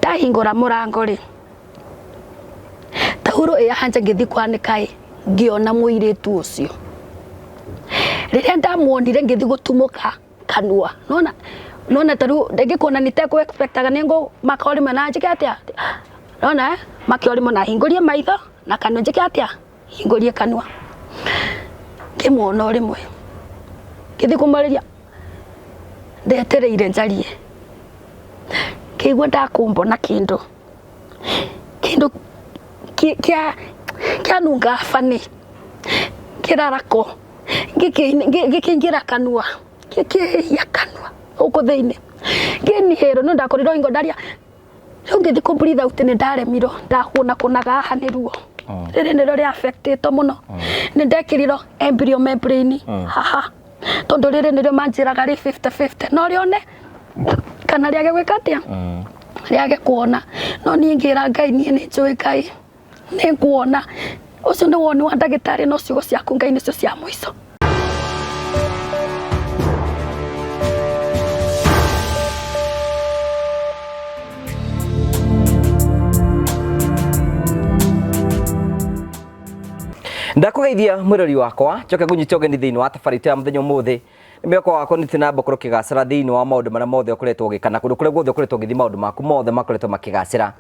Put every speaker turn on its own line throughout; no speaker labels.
Ndahingũra mũrango rĩ, taurũ ĩya hanja ngĩthiĩ kwanĩka ĩ, ngĩona mũirĩtu ũcio. Rĩrĩa ndamuonire ngĩthiĩ gũtumũka kanua, nona nona ta rĩu ndingĩkuona nĩtekũ expect aga nĩngũmaka o rĩmwe na njĩke atĩa, nona make o rĩmwe na hingũrie maitho na kanua njĩke atĩa, hingũrie kanua. Ngĩmuona o rĩmwe, ngĩthiĩ kũmwarĩria ndetereire njarie, ngĩigua ndakũmbwo na kĩndũ, kĩndũ kĩa kĩanunga bani, kĩrarako, gĩkĩingĩra kanua, gĩkĩhĩa kanua gũkũ thĩinĩ, ngĩinhale no ndakorirwo hingo ndaria, rĩu ngĩthiĩ kũ breathe out nĩ ndaremirwo, ndakũnakũnaga haha nĩ ruo, rĩrĩ nĩrĩo rĩa affect ĩtwo mũno, nĩ ndekĩrirwo embryo membrane haha. Tondũ rĩrĩ nĩrĩo manjĩraga rĩ 50-50 no rĩone kana rĩage gwĩka atĩa, rĩage kuona. No niĩ ngĩra Ngai niĩ nĩ njũĩ Ngai nĩ nguona. Ũcio nĩ woni wa ndagĩtarĩ no ciugo ciaku Ngai nĩcio cia mũico.
Ndakũgeithia mwĩrori wakwa njoke ngũnyite ũgeni thĩinĩ wa tabarĩra itũ ya mũthenya ũmũthĩ. Nĩ mwĩhoko wakwa nĩ na mbere ũkĩgacĩra thĩinĩ wa maũndũ marĩa mothe ũkoretwo ũgĩka na kũndũ kũrĩa guothe ũkoretwo ũgĩthiĩ maũndũ maku mothe makoretwo makĩgacĩra.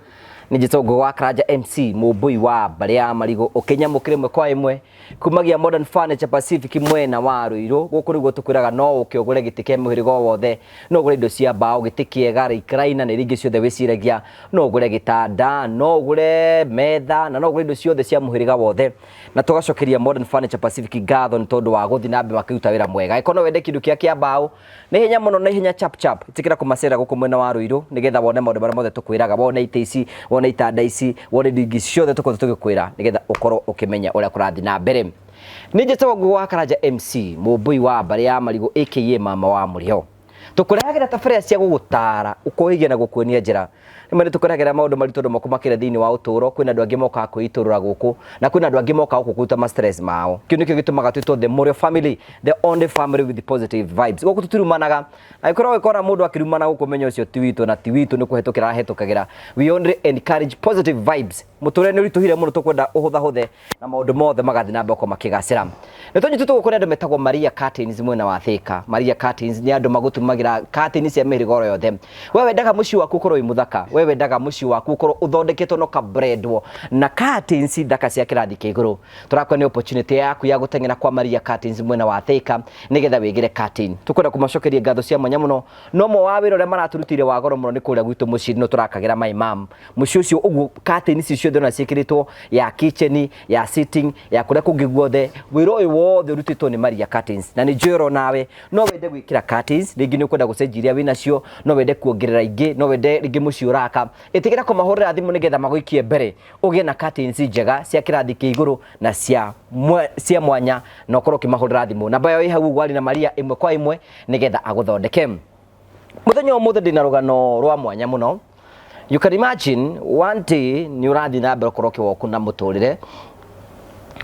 Nĩ njĩtwo Ngũgĩ wa Karanja MC mũmbũi wa mbarĩ ya marigũ ũkĩnyamũkĩra ĩmwe kwa ĩmwe kumagia Modern Furniture Pacific mwena wa Ruiru. Gũkũ nĩguo tũkwĩraga no ũke ũgũre gĩtĩ kĩa mũhĩrĩga o wothe, no ũgũre indo cia mbaũ, gĩtĩ kĩega, recliner na iria ingĩ ciothe wĩciragia, no ũgũre gĩtanda, no ũgũre metha na no ũgũre indo ciothe cia mũhĩrĩga wothe. Na tũgacokeria Modern Furniture Pacific ngatho nĩ tondũ wa gũthiĩ na mbere makĩruta wĩra mwega. Angĩkorwo no wende kĩndũ kĩa kĩa mbaũ, nĩ hinya mũno na ihenya chap chap, ĩtĩkĩra kũmacerera gũkũ mwena wa Ruiru nĩgetha wone maũndũ marĩa mothe tũkwĩraga, wone itĩ ici, wone itanda ici, wone indo ingĩ ciothe tũkoretwo tũgĩkwĩra nĩgetha ũkorwo ũkĩmenya ũrĩa kũrathiĩ na mbere. Nĩ njĩtagwo Ngũgĩ wa Karanja MC, mũmbũi wa mbarĩ ya marigũ aka mama wa mũrĩo. Tũkũrehagĩra tabarĩra cia gũgũtara, gũkũhĩgia na gũkuonia njĩra. Rĩmwe nĩ tũkũrehagĩra maũndũ maritũ andũ makũmakĩra thĩinĩ wa ũtũũro, kwĩna andũ angĩ mokaga kwĩitũrũra gũkũ, na kwĩna andũ angĩ mokaga gũkũ kũruta ma stress mao. Kĩu nĩkĩo gĩtũmaga twĩtwo the Mũrĩo family, the only family with positive vibes. Gũkũ tũtirumanaga, angĩkorwo ũgĩkora mũndũ akĩrumana gũkũ menya ũcio ti witũ na ti witũ nĩ kũhetũkĩra arahetũkagĩra. We only encourage positive vibes. Mũtũrĩre nĩ ũritũhire mũno tũkwenda ũhũthahũthe na maũndũ mothe magathiĩ na mbere gũkorwo makĩgacĩra. Nĩ tũnyitĩtwo gũkũ nĩ andũ metagwo Maria Curtains mwena wa Thika. Maria Curtains nĩ andũ magũtumagĩra curtain cia mĩhĩrĩga oro yothe. We wendaga mũciĩ waku ũkorwo wĩ mũthaka, we wendaga mũciĩ waku ũkorwo ũthondeketwo na ũkabrandwo na curtains thaka cia kĩrathi kĩa igũrũ. Tũrakora nĩ opportunity yaku ya gũteng'era kwa Maria Curtains mwena wa Thika nĩgetha wĩgĩre curtain. Tũkwenda kũmacokeria ngatho cia mwanya mũno no ũmwe wa wĩra ũrĩa maratũrutĩire wa goro mũno nĩ kũrĩa gwitũ mũciĩ no tũrakagĩra my mom. Mũciĩ ũcio ũguo curtain ici ciothe ona ciĩkĩrĩtwo ya kitchen, ya sitting, ya kũrĩa kũngĩ guothe, wĩra ũyũ wothe ũrutĩtwo nĩ Maria Curtains. Na nĩ njũĩ oro nawe no wende gwĩkĩra curtains, rĩngĩ nĩ ũkwenda gũcenjia iria wĩnacio, no wende kuongerera ingĩ, no wende rĩngĩ mũciĩ ũraka. Ĩtĩkĩra kũmahũrĩra thimũ nĩgetha magũikie mbere ũgĩe na curtains njega cia kĩrathi kĩa igũrũ na cia mwanya, na ũkorwo ũkĩmahũrĩra thimũ. Namba yao ĩ hau ũguo aria na Maria ĩmwe kwa ĩmwe nĩgetha agũthondeke. Mũthenya ũmũthĩ ndĩna rũgano rwa mwanya mũno. You can imagine one day nĩ ũrathiĩ na mbere ũkorwo ũkĩwoku na mũtũrĩre,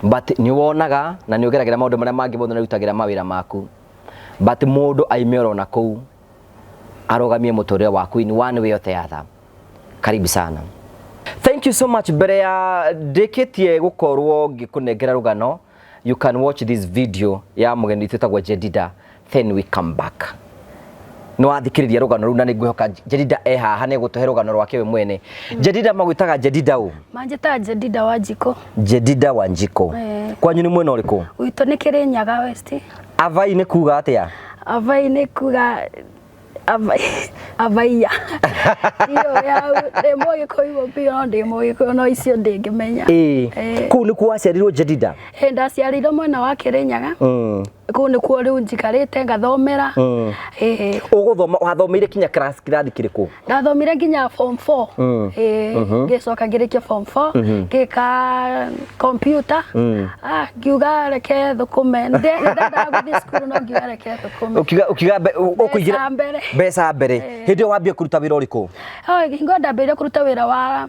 but nĩ wonaga na nĩ ũgeragĩra maũndũ marĩa mangĩ mothe na ũrutagĩra mawĩra maku, but mũndũ aime oro na kũu arũgamie mũtũrĩre waku in one way or the other. Karibu sana. Thank you so much. Mbere ya ndĩkĩtie gũkorwo ngĩkũnengera rũgano, you can watch this video ya mũgeni witũ wĩtagwo Jedida, then we come back. Nĩ wathikĩrĩria rũgano rũu na nĩ ngwĩhoka Jedida e haha nĩ egũtũhe rũgano rwake we mwene. Jedida magwĩtaga Jedida ũ?
Manjĩtaga Jedida Wanjikũ.
Jedida Wanjikũ. Kwanyu nĩ mwena ũrĩkũ?
Gwitũ nĩ Kĩrĩnyaga West.
Avai nĩ kuga atĩa?
Avai nĩ kuga avaiya. Iyo ya ndĩ mũgĩkũyũ biũ no ndĩ mũgĩkũyũ no icio ndĩngĩmenya.
Kũu nĩkuo waciarirwo Jedida?
Ĩĩ, ndaciarĩirwo mwena wa Kĩrĩnyaga. Kũu nĩkuo rĩu njikarĩte ngathomera. Ĩĩ.
Ũgũthoma wathomeire kinya class kĩrathi kĩrĩkũ?
Ndathomire nginya form 4. Ĩĩ, ngĩcoka ngĩrĩkia form 4, ngĩka computer. Ah, ngiuga reke thũkũme. Ndendaga gũthiĩ cukuru no ngiuga reke thũkũme.
Ũkiuga ũkũingĩra
Mbeca mbere.
Mbeca mbere. Hĩndĩ ĩyo wambia kũruta wĩra ũrĩkũ?
Oh, hingo ndambĩrĩria kũruta wĩra wa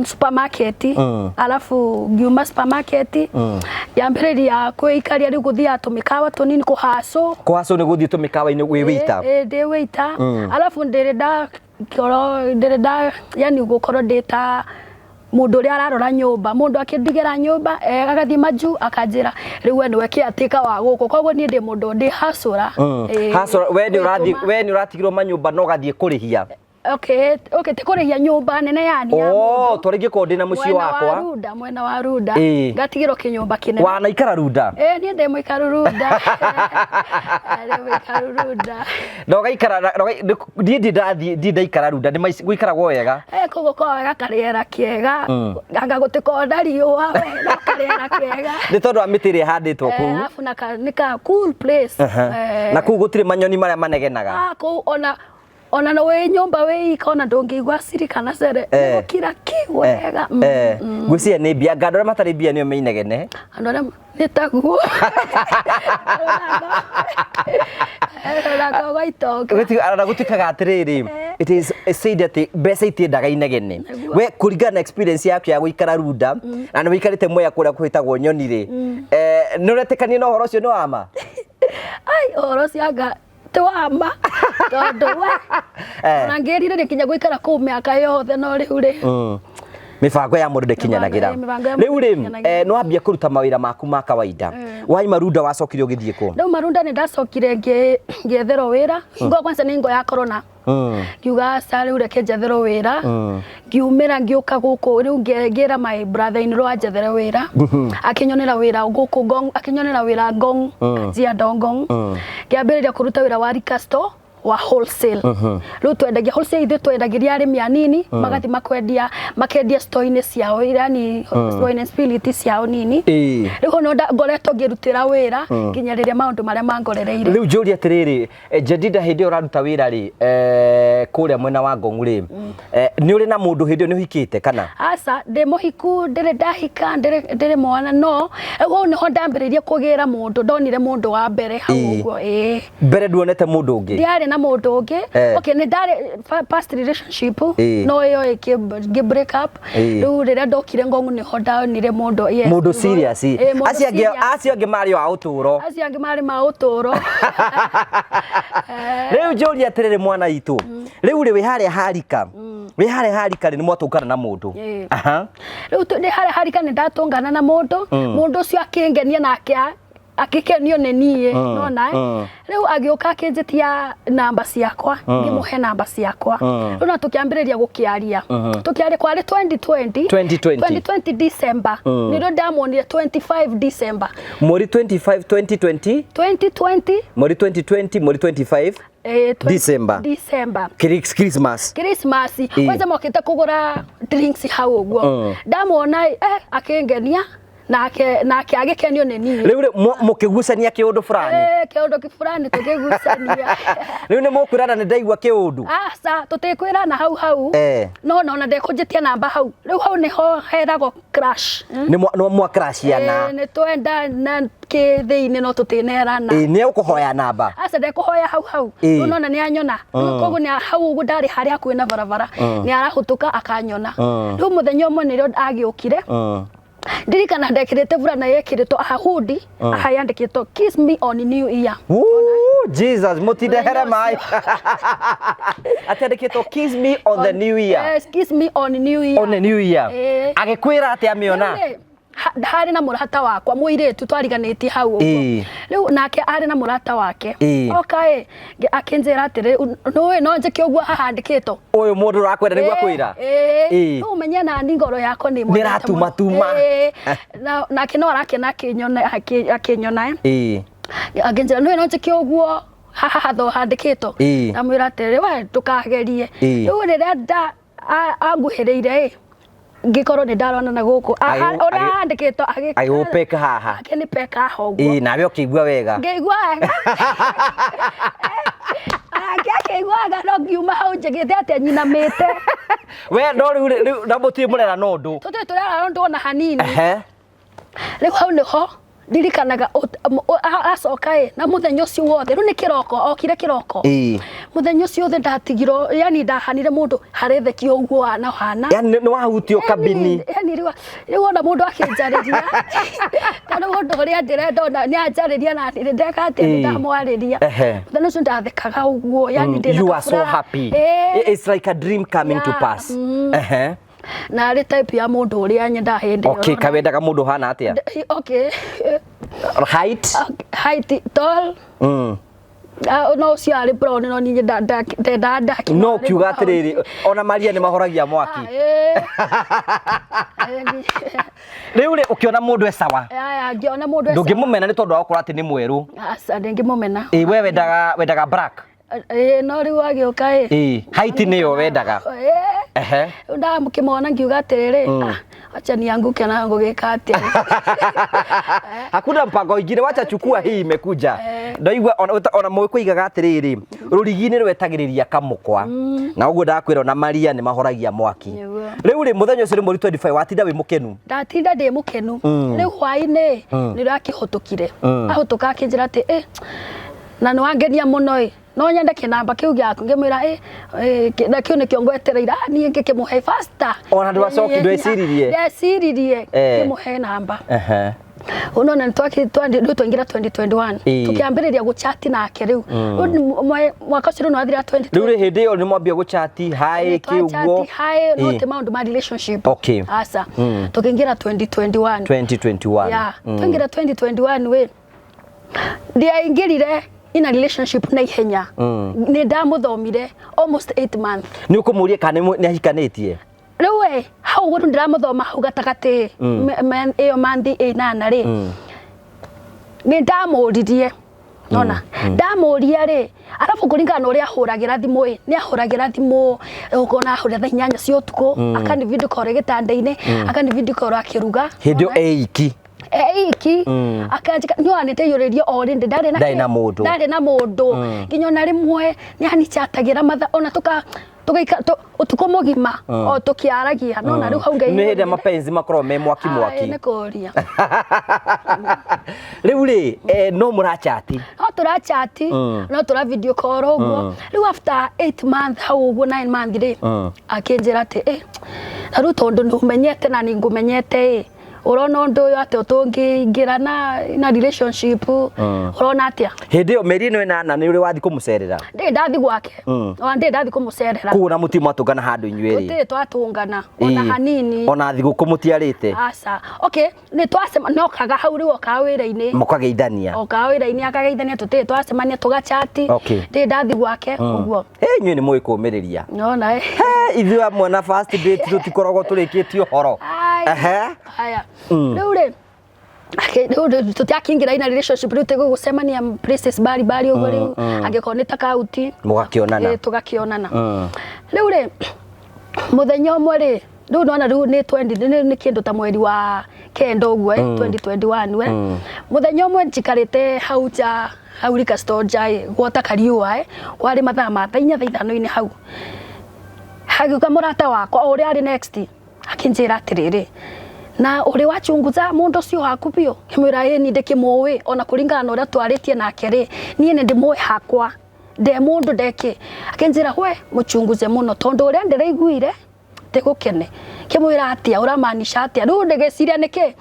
supermarket, alafu ngiuma supermarket, ngĩambĩrĩria kwĩikaria rĩu gũthiaga tũmĩkawa tũnini kũhacũ.
Kũhacũ nĩ gũthiĩ tũmĩkawa-inĩ wĩ wĩita?
Ĩĩ, ndĩ wĩita. Alafu ndĩrĩ nda Ngorwo ndĩrĩ nda yani gũkorwo ndĩ ta mũndũ ũrĩa ararora nyũmba, mũndũ akĩndigĩra nyũmba, agathiĩ majuu akanjĩra rĩu we nĩwe caretaker wa gũkũ, koguo niĩ ndĩ mũndũ ndĩ hustler.
Hustler, we nĩ ũrathiĩ
Gwĩtũma.
We nĩ ũratigirwo manyũmba na ũgathiĩ kũrĩhia?
Okay, ti kũrĩhia nyũmba nene yani ya
Oh,
mũndũ.
twarĩngĩ korwo ndĩna mũciĩ
Mwena wa
wakwa.
Runda, mwena wa Runda. Ngatigĩrwo kĩnyũmba kĩnene.
Wanaikara Runda?
Niĩ ndĩ mũikaru Runda. Ndĩ mũikaru Runda.
Na ũgaikara niĩ ndirĩ ndathiĩ, ndirĩ ndaikara Runda, nĩ gũikaragwo wega?
Kũu gũkoragwo wega, karĩera kega. Anga gũtikoragwo na riũa we, no karĩera kega.
Nĩ tondũ wa mĩtĩ ĩrĩa ĩhandĩtwo kũu.
Alafu na nĩ ka cool place.
Na kũu gũtirĩ manyoni marĩa manegenaga?
Ah, kũu ona no wĩ nyũmba wĩ ika, ona ndũngĩigua ciri kana cere. Nĩ gũkira ki wega.
Ngwĩciria nĩ mbia, anga andũ arĩa matarĩ mbia nĩo meinegene.
Andũ arĩa nĩ taguo. Ona kwa itonga.
Ona gũtuĩkaga atĩrĩrĩ, it is said atĩ mbeca itiendaga inegene. We kũringana na experience yaku ya gũikara Runda, na nĩ wĩikarĩte Mwea kũrĩa kwĩtagwo nyoni rĩ, nĩ ũretĩkania na ũhoro ũcio nĩ wa ma?
Ai, ũhoro ũcio anga ti wa ma, tondũ we ona ngĩrirĩria nginya gũikara kũu mĩaka yothe, no rĩu rĩ,
Mĩbango ya mũndũ ndĩkinyanagĩra.
Mĩbango ya mũndũ
Rĩu rĩ,
ndĩkinyanagĩra.
Nĩ wambia kũruta mawĩra maku ma kawaida. Waima Runda wacokire ũgĩthiĩ kũ?
Ndauma Runda nĩ ndacokire ngĩetherwo wĩra. Hingo kwanza nĩ hingo ya corona. Ngiuga aca, rĩu reke njetherwo wĩra. Ngiumĩra ngĩũka gũkũ rĩu, ngĩra my brother in law anjethere wĩra. Akĩnyonera wĩra gũkũ Ngong, akĩnyonera wĩra Ngong, Kajiado Ngong. Ngĩambĩrĩria kũruta wĩra wa liquor store wa wholesale. Rĩu twendagia wholesale, ithuĩ twendagĩria arĩmi anini, magathiĩ makwendia, makendia store-inĩ ciao, yani wine and spirit ciao nini. Rĩu ho no ngoretwo ngĩrutĩra wĩra nginya rĩrĩa maũndũ marĩa mangorereire.
Rĩu njũrie atĩrĩrĩ, Jedida, hĩndĩ ĩyo ũraruta wĩra rĩ, kũrĩa mwena wa Ngong rĩ, nĩ ũrĩ na mũndũ hĩndĩ ĩyo, nĩ ũhikĩte kana?
Aca, ndĩ mũhiku, ndĩrĩ ndahika, ndĩrĩ mwana, no rĩu hau nĩho ndambĩrĩirie kũgĩra mũndũ, ndonire mũndũ wa mbere hau ũguo, ĩĩ.
Mbere nduonete mũndũ ũngĩ?
Ndiarĩ na mũndũ ũngĩ. Okay, nĩ ndarĩ past relationship, no ĩyo ngĩ break up. Rĩu rĩrĩa ndokire Ngong nĩho ndonire mũndũ, yes.
Mũndũ serious?
Ĩĩ, mũndũ
Acio angĩ,
serious.
acio angĩ marĩ o a ũtũũro.
Acio angĩ marĩ ma ũtũũro.
Rĩu njũrie atĩrĩrĩ, mwana itũ, rĩu rĩ, wĩ harĩa harika, wĩ harĩa harika rĩ, nĩ mwatũngana na mũndũ?
Rĩu ndĩ harĩa harika nĩ ndatũngana na mũndũ. Mũndũ ũcio akĩngenia nake akĩkenio nĩ niĩ, nona rĩu agĩũka akĩnjĩtia namba ciakwa, ngĩmũhe namba ciakwa. Rĩu na tũkĩambĩrĩria gũkĩaria, tũkĩaria kwarĩ 2020.
2020.
2020 December nĩrĩo ndamuonire, 25 December.
Mweri 25 2020?
2020.
Mweri 2020, mweri 25. December.
December.
Christmas.
Christmas. Kwanza mokĩte kũgũra drinks hau ũguo. Ndamuona, akĩngenia nake agĩkenio nĩ niĩ.
Rĩu rĩ, mũkĩgucania kĩũndũ fulani?
Kĩũndũ kĩbulani tũkĩgucania.
Rĩu nĩ mũkwĩrana nĩ ndaigua kĩũndũ?
Aca, tũtikwĩrana hau hau. No nona ndekũnjĩtia namba hau. Rĩu hau nĩho heragwo crush.
Nĩ mwakrashiana?
Nĩ twenda na kĩ thĩinĩ no tũtinerana.
Nĩ egũkũhoya namba?
Aca, ndekũhoya hau hau. Rĩu nona nĩ anyona. Rĩu koguo nĩ hau ũguo ndarĩ harĩa hakuhĩ na barabara, nĩ arahũtũka akanyona. Rĩu mũthenya ũmwe nĩrĩo agĩũkire. Ndirikana ndekĩrĩte burana yekĩrĩtwo aha hoodie, aha yandĩkĩtwo "Kiss me on New Year".
Woo, Jesus, mũtindehere
Mũthenya
maĩ. Atĩ andĩkĩtwo "Kiss me on the New Year"?
Yes, "Kiss me on New Year".
On the New Year. Agĩkwĩra atĩ amĩona?
Rĩu rĩ, harĩ na mũrata wakwa mũirĩtu twariganĩtie hau ũguo. Rĩu nake arĩ na mũrata wake. Oka ĩ akĩnjĩra atĩrĩ, nũĩ no njĩke ũguo haha handĩkĩtwo.
Ũyũ mũndũ ũrakwenda nĩguo akwĩra?
Ĩĩ. Rĩu ũmenye nani ngoro yakwa nĩ
Nĩ ĩratuma tuma.
Nake no arakena akĩnyona. Akĩnjĩra, nũĩ no njĩke ũguo haha hatho handĩkĩtwo. Ndamwĩra atĩrĩrĩ, we ndũkagerie. Rĩu rĩrĩa anguhĩrĩire ĩ, ngĩkorwo nĩ ndarona na gũkũ ũrĩa handĩkĩtwo
Agĩgũpeka haha.
Akĩnipeka haha ũguo.
Nawe ũkĩigua wega.
Ngĩigua wega. Ake akĩigua wega, no ngiuma hau njĩkĩte atĩa, nyinamĩte.
We no rĩu na mũtirĩ mũrera no ũndũ.
Tũtirĩ tũrera ũndũ ona hanini. Rĩu hau nĩho Ndirikanaga acoka ĩ na muthenya ũcio wothe, rĩu nĩ kĩroko, okire kĩroko. Muthenya ũcio wothe ndatigirwo, yani ndahanire mũndũ harethekio ũguo hana hana.
Yani nĩ wahutio kabini.
Yani rĩu ona mũndũ akĩnjarĩria, tondũ mũndũ ũrĩa ndĩrenda ona nĩ anjarĩria na nĩ ndeka atĩa, nĩ ndamwarĩria. Mũthenya ũcio ndathekaga ũguo, yani ndĩna
You are so
kafuraha.
happy. It's like a dream coming to pass.
Na arĩ type ya mũndũ ũrĩa nyendaga hĩndĩ ĩyo.
Okay, kawendaga mũndũ hana atĩa?
Okay.
Height?
Height, tall. Ah, no ũcio arĩ brown, no niĩ ndendaga dark.
No kiuga atĩrĩrĩ, ona Maria nĩ mahoragia mwaki. Rĩu rĩ, ũkĩona mũndũ e sawa,
Aya, ngĩona mũndũ e sawa.
Ndũngĩmũmena nĩ tondũ wa gũkorwo atĩ nĩ mwerũ.
Aca, ndĩngĩmũmena.
Ĩ, we wendaga black?
Ĩ, no rĩu agĩũka ĩ.
Ĩ, height nĩyo wendaga.
Ĩ. Rĩu ndamũkĩmona ngiuga atĩrĩrĩ, ah, acha nianguke na ngũgĩka atĩa.
Hakuna mpango ingine, wacha chukua hii imekuja. Ndaigua ona mũkũigaga atĩrĩrĩ, rũrigi-inĩ rwetagĩrĩria kamũkwa. Na ũguo ndakwĩra ona Maria nĩ mahoragia mwaki.
Nĩguo.
Rĩu rĩ, mũthenya ũcio nĩ mweri 25 watinda wĩ mũkenu?
Ndatinda ndĩ mũkenu. Rĩu hwaĩ-inĩ nĩ rakĩhũtũkire. Ahũtũka akĩnjĩra atĩ, na nĩ wangenia mũno ĩ. No nyende kĩnamba kĩu gĩaku, ngĩmwĩra, na kĩu nĩkĩo ngwetereire. Ah, niĩ ngĩkĩmũhe faster.
Ona ndwacoki, ndweciririe?
Ndeciririe, ngĩmũhe namba. Unaona nĩ rĩu twaingĩra 2021. Tũkĩambĩrĩria gũchati nake rĩu. Rĩu nĩ mwaka ũcio rĩu nĩ wathira twenty
Rĩu rĩ, hĩndĩ ĩyo nĩ mwambia gũchati, hi,
Nĩ
kĩ
twachati,
ũguo?
hi, no ti maũndũ ma relationship. Aca. Tũkĩingĩra 2021.
2021.
Yeah. Twaingĩra 2021 we. Ndiaingĩrire in a relationship na ihenya. Nĩ ndamũthomire almost 8 months.
Nĩ ũkũmũria kana nĩ ahikanĩtie?
Rĩu we, hau ũguo ndĩramũthoma hau gatagatĩ, ĩyo manthi ĩnana rĩ. Nĩ ndamũririe. Nona? Ndamũria rĩ, arabu kũringana na ũrĩa ahũragĩra thimũ ĩ, nĩ ahũragĩra thimũ, ũkona ahũrĩra thaa inyanya cia ũtukũ, akani video call gĩtanda-inĩ, akani video call akĩruga.
Hĩndĩ ĩyo e iki.
E iki. Akanjĩka, nĩ wanĩteithĩrĩrio o rĩndĩ, ndarĩ na
Ndarĩ na mũndũ.
Ndarĩ na mũndũ. Nginya ona rĩmwe nĩ anichatagĩra mathaa, ona tũgaika, ũtukũ mũgima, o tũkĩaragia. No na rĩu hau ngai
Nĩ hĩndĩ mapenzi makoragwo me mwaki
Ai,
mwaki.
nĩ kũria.
Rĩu rĩ, no mũrachati?
No tũrachati, no tũra video call ũguo. Rĩu after 8 months hau ũguo, 9 months rĩ, akĩnjĩra atĩ, na rĩu tondũ nĩ ũmenyete na nĩ ngũmenyete ĩ, ũrona ũndũ ũyũ atĩ tũngĩingĩra na relationship, ũrona atĩa?
Hĩndĩ ĩyo mĩeri ĩno ĩnana nĩ ũrĩ wathiĩ kũmũcerera?
Ndĩ ndathi gwake. Ona ndĩ ndathi kũmũcerera.
Koguo na mũtirĩ mwatũngana handũ inyuĩ erĩ?
Tũtirĩ twatũngana, ona hanini.
Ona thigũkũ mũtiarĩte?
Aca. Okay, nĩ twacema, nokaga hau rĩu okaga wĩra-inĩ.
Mũkageithania?
Okaga wĩra-inĩ akageithania, tũtirĩ twacemania, tũgachati. Ndĩ ndathi gwake, ũguo.
Hĩ, inyuĩ nĩ mũĩ kũũmĩrĩria.
Nona, eh.
Hĩ, ithuĩ amwe na first date tũtikoragwo tũrĩkĩtie ũhoro.
Ai. Haya. Rĩu rĩ, rĩu rĩ, tũtiakĩingĩra ina relationship, rĩu tũgũcemania places mbali mbali ũguo rĩu, angĩkorwo nĩ ta kaunti.
Mũgakĩonana.
Ĩ, tũgakĩonana. Rĩu rĩ, mũthenya ũmwe rĩ, rĩu nona rĩu nĩ twenty, nĩ kĩndũ ta mweri wa kenda ũguo, 2021, we. Mũthenya ũmwe njikarĩte hau nja, hau Liquor Store nja ĩ, gwota kariũa, kwarĩ mathaa ma thaa inya, thaa ithano-inĩ hau. Hagĩũka mũrata wakwa, o ũrĩa arĩ next, akĩnjĩra atĩrĩrĩ, na ũrĩ wachunguza mũndũ ũcio waku biũ? Ngĩmwĩra, ĩ, niĩ ndĩkĩmũĩ, ona kũringana na ũrĩa twarĩtie nake rĩ, niĩ nĩ ndĩmũĩ hakwa, nde mũndũ ndekĩ. Akĩnjĩra, we, mũchunguze mũno, tondũ ũrĩa ndĩraiguire, ndĩgũkene. Ngĩmwĩra atĩa, ũramaanisha atĩa? Rĩu ndĩgĩciria nĩkĩ?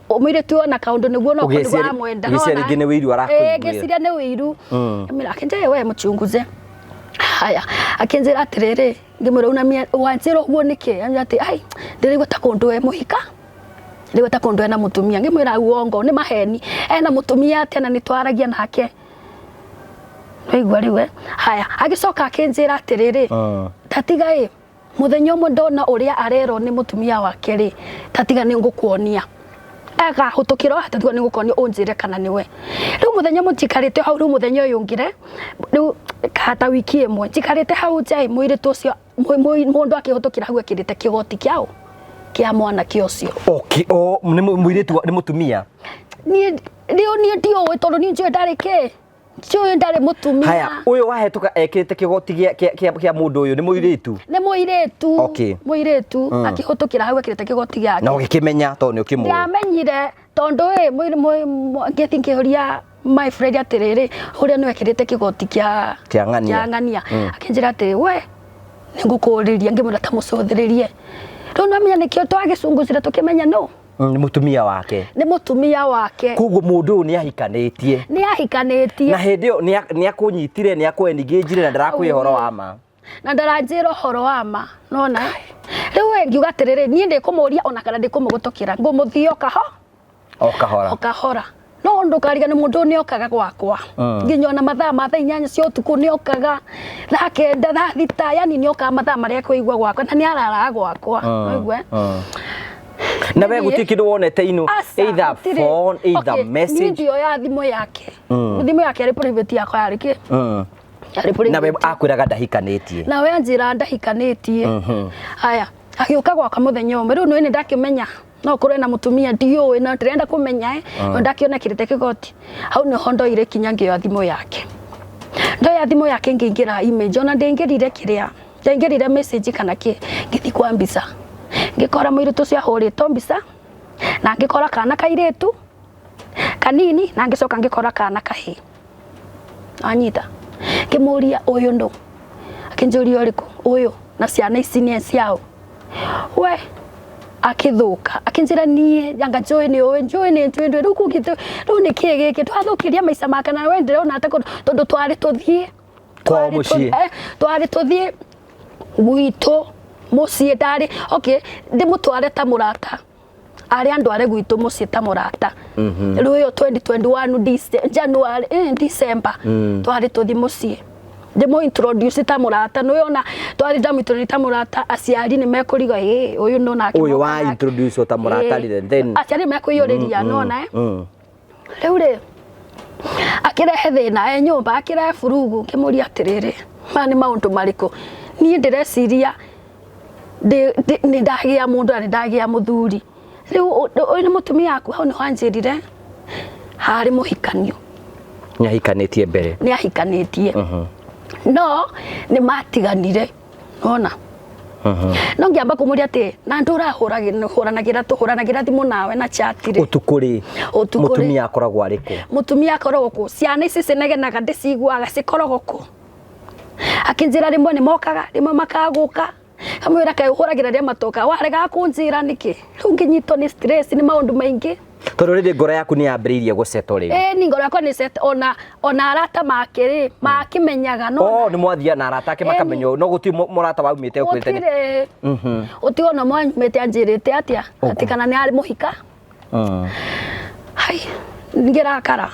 Mũirĩtu ona kaũndũ nĩguo no kũndũ aramwenda.
Ũgĩciria rĩngĩ nĩ wĩiru arakũiguĩra.
Ĩ, ngĩciria nĩ wĩiru. Ngĩmwĩra, akĩnjĩra, we, mũchunguze. Haya, akĩnjĩra atĩrĩrĩ, ngĩmwĩra, una wanjĩra ũguo nĩkĩ? Anjĩra atĩ, ai, ndĩraigua ta kũndũ e mũhika. Ndĩraigua ta kũndũ ena mũtumia. Ngĩmwĩra, uongo, nĩ maheni. Ena mũtumia atĩa na nĩtwaragia nake. Waigua rĩu, eh? Haya, agĩcoka akĩnjĩra atĩrĩrĩ, tatiga ĩ, mũthenya ũmwe ndona ũrĩa arerwo nĩ mũtumia wake rĩ, tatiga nĩ ngũkuonia. Agahũtũkĩra, tatiga nĩ ngũkuonia ũnjĩre kana nĩwe. Rĩu mũthenya ũmwe njikarĩte hau, rĩu mũthenya ũyũ ũngĩ rĩ, rĩu ta wiki ĩmwe, njikarĩte hau nja ĩ, mũirĩtu ũcio, mũndũ akĩhũtũkĩra hau ekĩrĩte kĩgoti kĩaũ? Kĩa mwanake ũcio.
Okay, o, nĩ mũirĩtu, nĩ mũtumia?
Niĩ, rĩu niĩ ndiũĩ tondũ niĩ njũĩ ndarĩ kĩ? Njũĩ ndarĩ mũtumia.
Haya, ũyũ wahĩtũka ekĩrĩte kĩgoti kĩa mũndũ ũyũ nĩ mũirĩtu?
Nĩ mũirĩtu. Mũirĩtu, akĩhũtũkĩra hau ekĩrĩte kĩgoti gĩake.
Na ũgĩkĩmenya tondũ nĩ ũkĩmũĩ?
Ndiamenyire. Tondu ĩ ngĩthi ngĩũria my friend atĩrĩrĩ, ũrĩa nĩ wekĩrĩte kĩgoti kĩa
Kĩa ng'ania.
Kĩa ng'ania, akĩnjĩra atĩrĩ, we nĩngũkũũrĩria. Ngĩmwĩra ta mũcũthĩrĩrie. Rĩu nĩwamenya nĩkĩo twagĩcungũcire tũkĩmenya no
Nĩ mũtumia wake.
Nĩ mũtumia wake.
Koguo mũndũ ũyũ nĩ ahikanĩtie.
Nĩ ahikanĩtie.
Na hĩndĩ ĩyo nĩ akũnyitire, nĩ akũ-engage-ire na ndarakũhe ũhoro wa ma.
Na ndaranjĩra ũhoro wa ma nona. Rĩu we ngiuga atĩrĩrĩ, niĩ ndĩkũmũria ona kana ndĩkũmũgũtũkĩra, ngũmũthia o kaho
O kahora.
O kahora. No ndũkarigane mũndũ ũyũ nĩokaga gwakwa nginya ona mathaa ma thaa 8 cia ũtukũ nĩokaga, thaa 9, thaa 6, yani nĩokaga mathaa marĩa ekũigua gwakwa na nĩararaga gwakwa. Waigua?
Na we
Niĩ-
gũtirĩ kĩndũ wonete inu,
Aca,
either
gũtirĩ.
phone, either
Okay, niĩ
message?
ndioya thimũ yake. Thimũ yake yarĩ private, yakwa yarĩ kĩ? Yarĩ
Na we
private.
akwĩraga ndahikanĩtie?
Na we anjĩra ndahikanĩtie. Haya, agĩũka gwakwa mũthenya ũmwe. Rĩu nĩ ndakĩmenya no ũkorwo na mũtumia, ndiũĩ na ndĩrenda kũmenya no ndakĩona kĩrĩte kĩgoti. Hau nĩho ndoire kinya ngĩoya thimũ yake. Ndoya thimũ yake ngĩingĩra image, ona ndĩingĩrire kĩrĩa, ndaingĩrire message kana kĩ, ngĩthiĩ kwa mbica, ngĩkora mũirĩtu ũcio ahũrĩtwo mbica na ngĩkora kana kairĩtu kanini na ngĩcoka ngĩkora kana kahĩĩ. Anyita, ngĩmũria, "Ũyũ nũ?" Akĩnjũria, "Ũrĩkũ?" "Ũyũ." "Na ciana ici nĩ ciao?" We akĩthũka, akĩnjĩra, "Niĩ anga njũĩ nĩ ũĩ, njũĩ nĩ njũĩ ndũĩ rĩu kũngĩ rĩu nĩ kĩĩ gĩkĩ twathũkĩria maica make?" Na we ndĩrona atĩ tondũ twarĩ tũthiĩ
Kwao mũciĩ.
Twarĩ tũthiĩ gwitũ mũciĩ, ndarĩ okay ndĩmũtware ta mũrata, arĩ andware gwitũ mũciĩ ta mũrata. Rĩu ĩyo 2021 January, December, twarĩ tũthiĩ mũciĩ ndĩmũ introduce ta mũrata. Nĩ ona twarĩ ndamũ introduce ta mũrata, aciari nĩ mekũriga, "Ĩ ũyũ no nake
Ũyũ
moka
wa
nake."
introduce ta mũrata rĩ, then
Aciari mekũiyũrĩria nona. Rĩu rĩ akĩrehe thĩna e nyũmba, akĩrehe burugu. Ngĩmũria atĩrĩrĩ, maya nĩ maũndũ marĩkũ? Niĩ ndĩreciria nĩ ndagĩa mũndũ na nĩ ndagĩa mũthuri, rĩu ũyũ nĩ mũtumia waku? Hau nĩho anjĩrire harĩ mũhikanio.
Nĩ ahikanĩtie mbere?
Nĩ ahikanĩtie, no nĩ matiganire ona. No ngĩamba kũmũria atĩ na ndũrahũranagĩra, tũhũranagĩra thimũ nawe na chat rĩ
Ũtukũ rĩ?
Ũtukũ rĩ.
Mũtumia akoragwo arĩ kũ?
Mũtumia akoragwo kũ? Ciana ici cinegenaga ndĩciguaga cikoragwo kũ? Akĩnjĩra rĩmwe nĩ mokaga, rĩmwe makagũka. Kamwĩra, "Kaĩ ũhũragĩra rĩa matoka, waregaga kũnjĩra nĩkĩ?" Rĩu ngĩnyitwo nĩ stress nĩ maũndũ maingĩ.
Tondũ rĩrĩ ngoro yaku nĩ yambĩrĩirie gũcetwo rĩu.
Ĩ ni ngoro yakwa nĩ set, ona arata make rĩ makĩmenyaga no
Oh, nĩ mwathia na arata ake?
Ĩni.
Makamenya ũũ, no gũtirĩ mũrata waumĩte ũkwĩrĩte
Gũtirĩ, gũtirĩ ona mwanyumĩte anjĩrĩte atĩa atĩ kana nĩ arĩ mũhika. Hai, ngĩrakara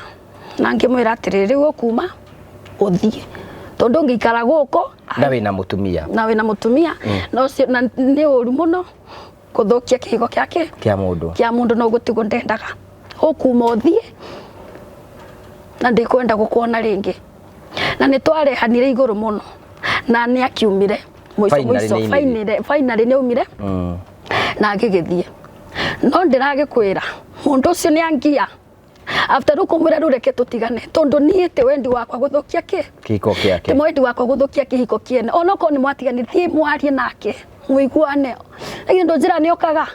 na ngĩmwĩra atĩrĩ, "Rĩu ũkuma ũthiĩ tondũ ngĩikara gũkũ
Na wĩna mũtumia.
Na wĩna mũtumia na ũcio na nĩ ũru mũno gũthũkia kĩhiko gĩake
kĩa mũndũ.
Kĩa mũndũ. No gũtigwo ndendaga, ũkuma ũthiĩ na ndikwenda gũkuona rĩngĩ. Na nĩ twarehanire igũrũ mũno na nĩ akiumire mũico.
Finally
Mũico
nĩ aumire.
Finally nĩ aumire na ngĩgĩthiĩ, no ndĩragĩkwĩra mũndũ ũcio nĩ angia after rĩu kũmwĩra, "Rĩu reke tũtigane," tondũ niĩ ti wendi wakwa gũthũkia kĩ
kĩhiko gĩake.
Ti mwendi wakwa gũthũkia kĩhiko kĩene. Onokorwo nĩ mwatigani, thiĩ mwarie nake mũiguane, lakini ndũnjĩra nĩ okaga.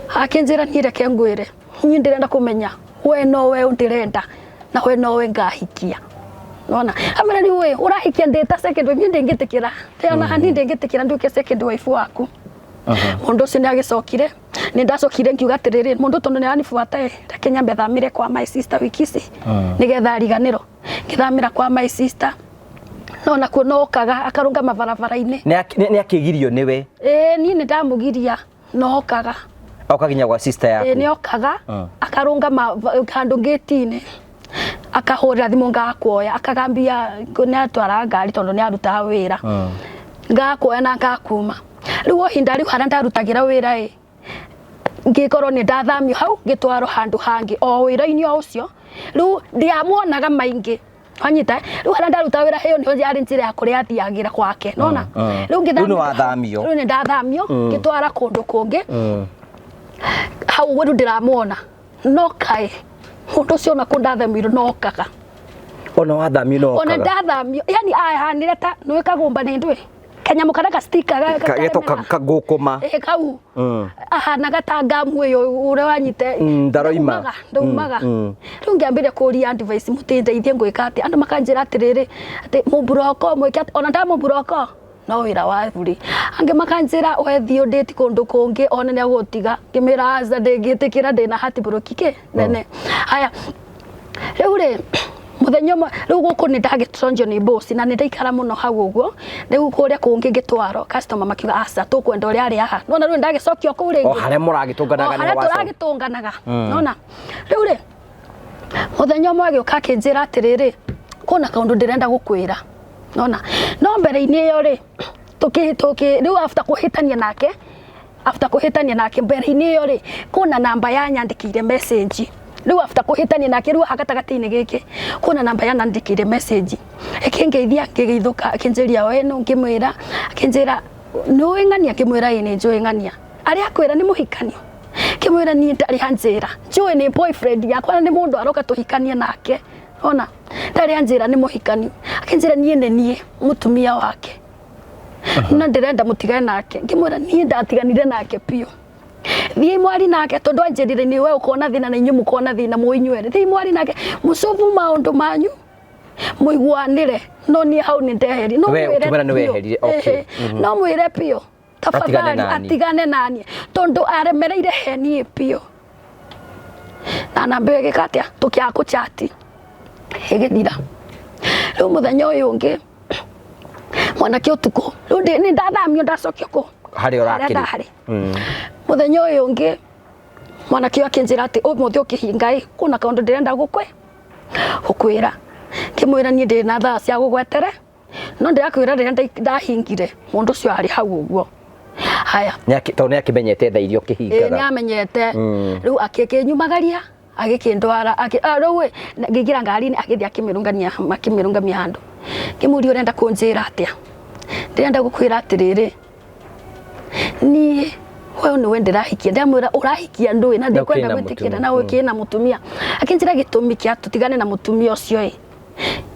Akĩnjĩra, "Niĩ reke ngwĩre, niĩ ndĩrenda kũmenya we no we ndĩrenda na we no we ngahikia." Nona amera, "Rĩu ĩ ũrahikia ndĩ ta second wife, niĩ ndĩngĩtĩkĩra ona hani, ndĩngĩtĩkĩra nduĩke second wife waku." Mũndũ ũcio nĩ agĩcokire, nĩ ndacokire ngiuga atĩrĩrĩ, mũndũ tondũ nĩ aranibuata ĩ, reke nyambe thamĩre kwa my sister wiki ici nĩgetha ariganĩrwo. Ngĩthamĩra kwa my sister, no nakuo no okaga akarũngama barabara-inĩ.
Nĩ akĩgirio nĩwe?
Ĩĩ, niĩ nĩ ndamũgiria, no okaga.
Oka nginya gwa sister yaku?
Ĩĩ, nĩ okaga akarũngama handũ ngĩti-inĩ, akahũrĩra thimũ ngakuoya, akagambia nĩ atwaraga ngari tondũ nĩ arutaga wĩra, ngakuoya na ngakuma. Rĩu o ihinda rĩu harĩa ndarutagĩra wĩra ĩ, ngĩkorwo nĩ ndathamio hau ngĩtwarwo handũ hangĩ o wĩra-inĩ o ũcio. Rĩu ndiamuonaga maingĩ, wanyita eh? Rĩu harĩa ndarutaga wĩra, ĩyo nĩyo yarĩ njĩra ya kũrĩa athiagĩra gwake, nona. Rĩu
Rĩu
ngĩthamio
nĩ wathamio.
Rĩu nĩ ndathamio ngĩtwara kũndũ kũngĩ. Hau rĩu ndĩramuona, no kaĩ mũndũ ũcio ona kũ ndathamirwo no okaga.
Ona wathamio no
Ona
okaga?
Ndathamio, yani ahanire ta nĩ kagũmba nĩ ndwĩ. Kanyamũ karĩa gastika
Getwo kagũkũma.
Ĩ kau ahanaga ta ngamu ĩyo ũrĩa wanyite.
Ndaroima.
Ndaumaga, ndaumaga. Rĩu ngĩambĩrĩria kũria advice, mũtĩndeithie ngwĩka atĩa? Andũ makanjĩra atĩrĩrĩ, atĩ mũmburoko mwĩke atĩ ona ndamũmburoko no wĩra wa buri. Angĩ makanjĩra we thiĩ ũndĩti kũndũ kũngĩ one nĩ agũtiga. Ngĩmĩra aca, ndĩngĩtĩkĩra, ndĩna heartbreak kĩ nene. Haya, rĩu rĩ, mũthenya ũmwe rĩu gũkũ nĩ ndagĩconjio nĩ boss na nĩ ndaikara mũno hau ũguo. Rĩu kũrĩa kũngĩ ngĩtwarwo, customer makiuga aca, tũkwenda ũrĩa arĩ haha. Nona rĩu ndagĩcokio kũu rĩngĩ
o harĩa mũragĩtũnganaga.
O harĩa tũragĩtũnganaga. Nona rĩu rĩ, mũthenya ũmwe agĩũka akĩnjĩra atĩrĩrĩ, kwĩna kaũndũ ndĩrenda gũkwĩra. Nona no mbere-inĩ ĩyo rĩ, tũkĩ tũkĩ rĩu after kũhĩtania nake mbere-inĩ ĩyo rĩ, kwĩna namba yanyandĩkĩire message. Rĩu after kũhĩtania nake, rĩu haha gatagatĩ-inĩ gĩkĩ, kwĩna namba yanandĩkĩire message ĩkĩngeithia, ngĩgeithũka, akĩnjĩria we nũ, ngĩmwĩra, akĩnjĩra nĩ ũĩ ng'ania, ngĩmwĩra ĩĩ nĩ njũĩ ng'ania. Arĩa akwĩra nĩ mũhikanio, ngĩmwĩra niĩ ndarĩ anjĩra, njũĩ nĩ boyfriend yakwa na nĩ mũndũ aroka tũhikanie nake, ona ndarĩ anjĩra nĩ mũhikanio. Akĩnjĩra niĩ nĩ niĩ mũtumia wake na ndĩrenda mũtigane nake. Ngĩmwĩra niĩ ndatiganire nake biũ, thiĩ mwari nake, tondũ anjĩrire nĩ we ũkona thĩna na inyuĩ mũkona thĩna mwĩ inyuerĩ. Thiĩ mwari nake mũcobu maũndũ manyu mũiguanĩre, no niĩ hau nĩ ndeheri. No
We
mwĩre
ũkĩmwĩra nĩ
biũ.
weherire, okay.
Ehe. No mwĩre biũ
Atigane
tafadhali
nani.
Atigane naniĩ tondũ aremereire he niĩ biũ. Na namba ĩyo ĩgĩka atĩa, tũkĩaga kũchati, ĩgĩthira. Rĩu mũthenya ũyũ ũngĩ mwanake ũtukũ, rĩu nĩ ndathamio, ndacokio kũ
harĩa ũrakĩrĩ.
Ndarĩ. Mũthenya ũyũ ũngĩ mwanake ũyũ akĩnjĩra atĩ ũmũthĩ ũkĩhinga ĩ, kwĩna kaũndũ ndĩrenda gũkwĩra. Ngĩmwĩra niĩ ndĩ na thaa cia gũgwetere, no ndĩrakwĩra rĩrĩa ndahingire mũndũ ũcio arĩ hau ũguo. Haya.
Tondũ nĩ akĩmenyete thaa iria
Ĩ, nĩ
ũkĩhingaga.
Amenyete. Rĩu akĩnyumagaria, agĩkĩndwara, rĩu ĩ, ngĩingĩra ngari-inĩ, agĩthiĩ akĩmĩrũngamia, akĩmĩrũngamia handũ. Ngĩmũria ũrenda kũnjĩra atĩa? Ndĩrenda gũkwĩra atĩrĩrĩ, niĩ we nĩwe ndĩrahikia. Ndamwĩra ũrahikia ndũĩ na ndikwenda
ũkĩrĩ na
gwĩtĩkĩra
mũtumia.
Na ũkĩrĩ na mũtumia. Akĩnjĩra gĩtũmi kĩa tũtigane na mũtumia ũcio ĩ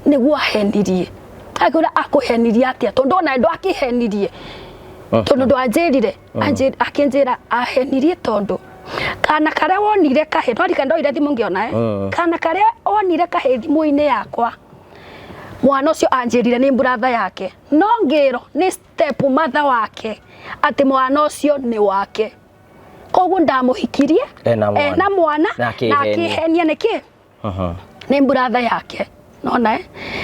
nĩguo ahenirie. Akĩũra akũhenirie atĩa, tondũ ona ndo akĩhenirie, tondũ ndwanjĩrire. Akĩnjĩra ahenirie tondũ kana karĩa wonire kahĩ twarika ndoire thimũ ngĩona kana karĩa wonire kahĩ thimũ-inĩ yakwa, mwana ũcio anjĩrire nĩ brother yake, no ngĩrwo nĩ step mother wake atĩ mwana ũcio nĩ wake, koguo ndamũhikirie
Ena mwana.
Ena mwana.
Na
na
akĩhenia.
Akĩhenia nĩkĩ nĩ brother yake. Nona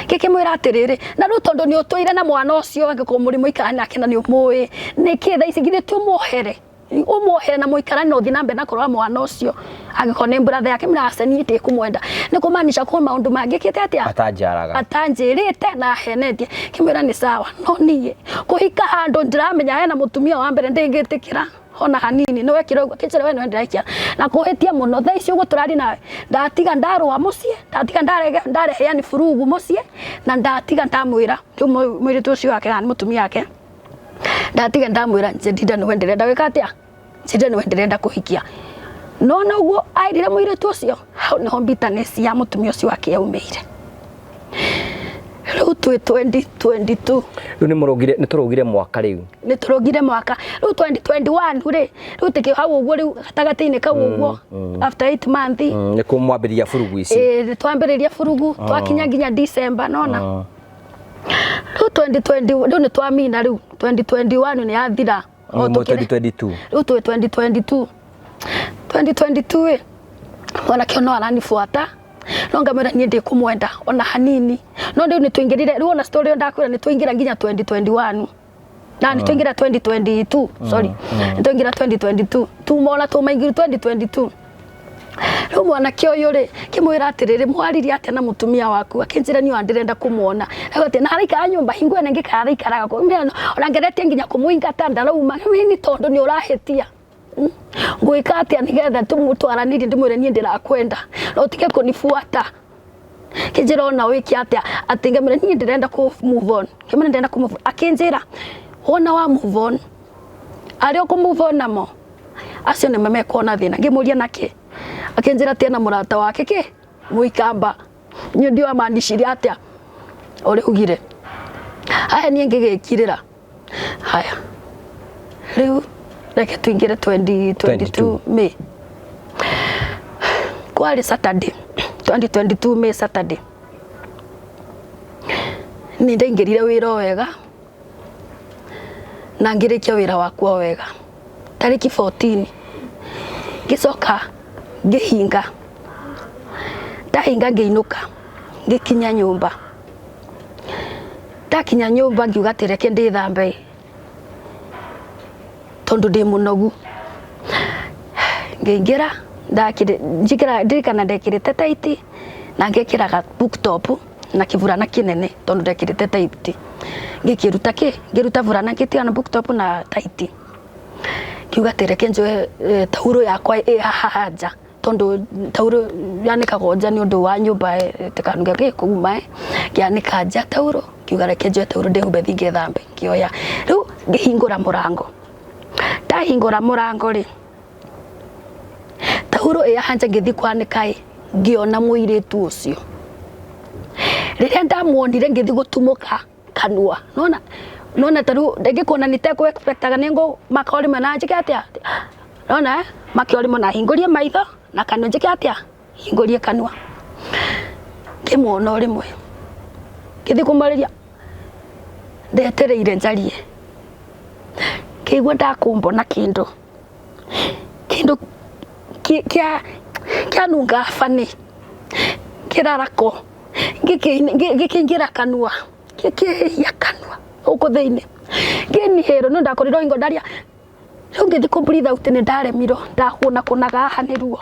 ngĩkĩmwĩra atĩrĩrĩ, na rĩu tondũ nĩ ũtũire na mwana ũcio, angĩkorwo mũrĩ mũikara nake na nĩ ũmũĩ, nĩkĩ thaa ici githĩ ti ũmuohere, ũmuohere na mũikarane na ũthiĩ na mbere na kũrora mwana ũcio, angĩkorwo nĩ brother yake? Mĩraca niĩ ndĩkũmwenda, nĩ kũmaanisha kwĩ maũndũ mangĩkĩte atĩa
atanjaraga.
Atanjĩrĩte na ahenetie. Kĩmwĩra nĩ sawa, no niĩ kũhika handũ ndĩramenya hena mũtumia wa mbere ndĩngĩtĩkĩra ona hanini. Nĩ wekire ũguo? Kĩnjĩra we nĩwe ndĩrahikia na kũhĩtia mũno. Thaa ici ũguo tũrari nawe, ndatiga ndarũa mũciĩ, ndatiga ndarehe yani furugu mũciĩ, na ndatiga ndamwĩra rĩu mũirĩtu ũcio wake kana nĩ mũtumia wake, ndatiga ndamwĩra Jedida nĩwe ndĩrenda gwĩka atĩa, Jedida nĩwe ndĩrenda kũhikia. No noguo airire mũirĩtu ũcio, hau nĩho bitterness ya mũtumia ũcio wake yaumĩire. Rĩu twĩ 2022.
Rĩu nĩ mũrũgire, nĩ tũrũgire mwaka rĩu.
Nĩ tũrũgire mwaka rĩu, 2021 rĩ. Rĩu tũkĩ hau ũguo, rĩu gatagatĩ-inĩ kau ũguo, after 8 months.
Nĩ kũmwambĩrĩria burugu ici.
Ĩĩ, nĩ twambĩrĩria burugu, twakinya nginya December. Nona rĩu 2020, rĩu nĩ twamina, rĩu 2021 nĩ yathira. O
Rĩu 2022.
Rĩu twĩ 2022. 2022 ĩ, mwanake ũyũ no aranibuata, no ngamwĩra niĩ ndĩkũmwenda ona hanini. No rĩu nĩ tũingĩrire, rĩu ona story ĩyo ndakwĩra, nĩ tũingĩra nginya 2021 na nĩ tũingĩra 2022, sorry, nĩ tũingĩra 2022, tuma ona tũmaingĩru 2022. Rĩu mwanake ũyũ rĩ, kĩmwĩra atĩrĩrĩ, mwaririe atĩa na mũtumia waku? Akĩnjĩra niĩ ona ndĩrenda kũmuona. Rĩu atĩ na araikara nyũmba hingo ĩno ĩngĩ kana araikaraga kũ? Mbĩra, ona ngeretie nginya kũmũingata ndarauma. Rĩu nĩ tondũ nĩ ũrahĩtia. Ngwĩka atĩa nĩgetha tũmũtwaranĩrie, ndĩmwĩre niĩ ndĩrakwenda na ũtige kũnibuata? Kĩnjĩra ona wĩke atĩa, atĩ ngamwĩra niĩ ndĩrenda kũ move on. Ngĩmwĩra ndĩrenda kũ move on. Akĩnjĩra wona wa move on, arĩa ũkũ move on namo acio nĩmo mekuona thĩna. Ngĩmũria nakĩ? Akĩnjĩra atĩ ena mũrata wake kĩ mũikamba. Niĩ ndiũĩ amanicirie atĩa ũrĩa augire. Aya niĩ ngĩgĩkirĩra. Haya, rĩu reke tũingĩre 2022 May. Kwarĩ Saturday, 2022 May Saturday, nĩ ndaingĩrire wĩra o wega na ngĩrĩkia wĩra wakwa o wega. Tarĩki 14 ngĩcoka ngĩhinga, ndahinga ngĩinũka, ngĩkinya nyũmba. Ndakinya nyũmba ngiuga atĩ reke ndĩthambe tondu ndi munogu. Ngĩingĩra njikĩra ndirikana ndekĩrĩte taiti na ngekĩra ga book top na kĩburana kĩnene tondu ndekĩrĩte taiti. Ngĩkĩruta kĩ ngĩruta burana ngĩtiga na book top na taiti. Ngiuga atĩ reke njoe taurũ yakwa ĩ haha nja tondu taurũ yanĩkagwo nja nĩ ũndũ wa nyũmba ĩtikanunge kĩ kuma ĩ. Ngĩanĩka nja taurũ, ngiuga reke njoe taurũ ndĩhumbe thiĩ ngethambe. Ngĩoya, rĩu ngĩhingũra mũrango. Ndahingũra mũrango rĩ, taurũ ĩ haha nja ngĩthiĩ kwanĩka ĩ, ngĩona mũirĩtu ũcio. Rĩrĩa ndamuonire ngĩthiĩ gũtumũka kanua. Nona nona ta rĩu ndingĩkuona nĩ tekũ expect aga nĩ ngũmaka o rĩmwe na njĩke atĩa? Nona make o rĩmwe na hingũrie maitho na kanua njĩke atĩa? Hingũrie kanua. Ngĩmuona o rĩmwe ngĩthiĩ kũmwarĩria, ndetereire njarie, ngĩigua ndakũmbwo na kĩndũ, kĩndũ kĩanunga funny, kĩrarako, gĩkĩingĩra kanua, gĩkĩhĩa kanua gũkũ thĩinĩ. Ngĩ inhale no ndakorirwo hingo ndaria, rĩu ngĩthiĩ kũ breathe out nĩ ndaremirwo, ndakũnakũnaga haha nĩ ruo.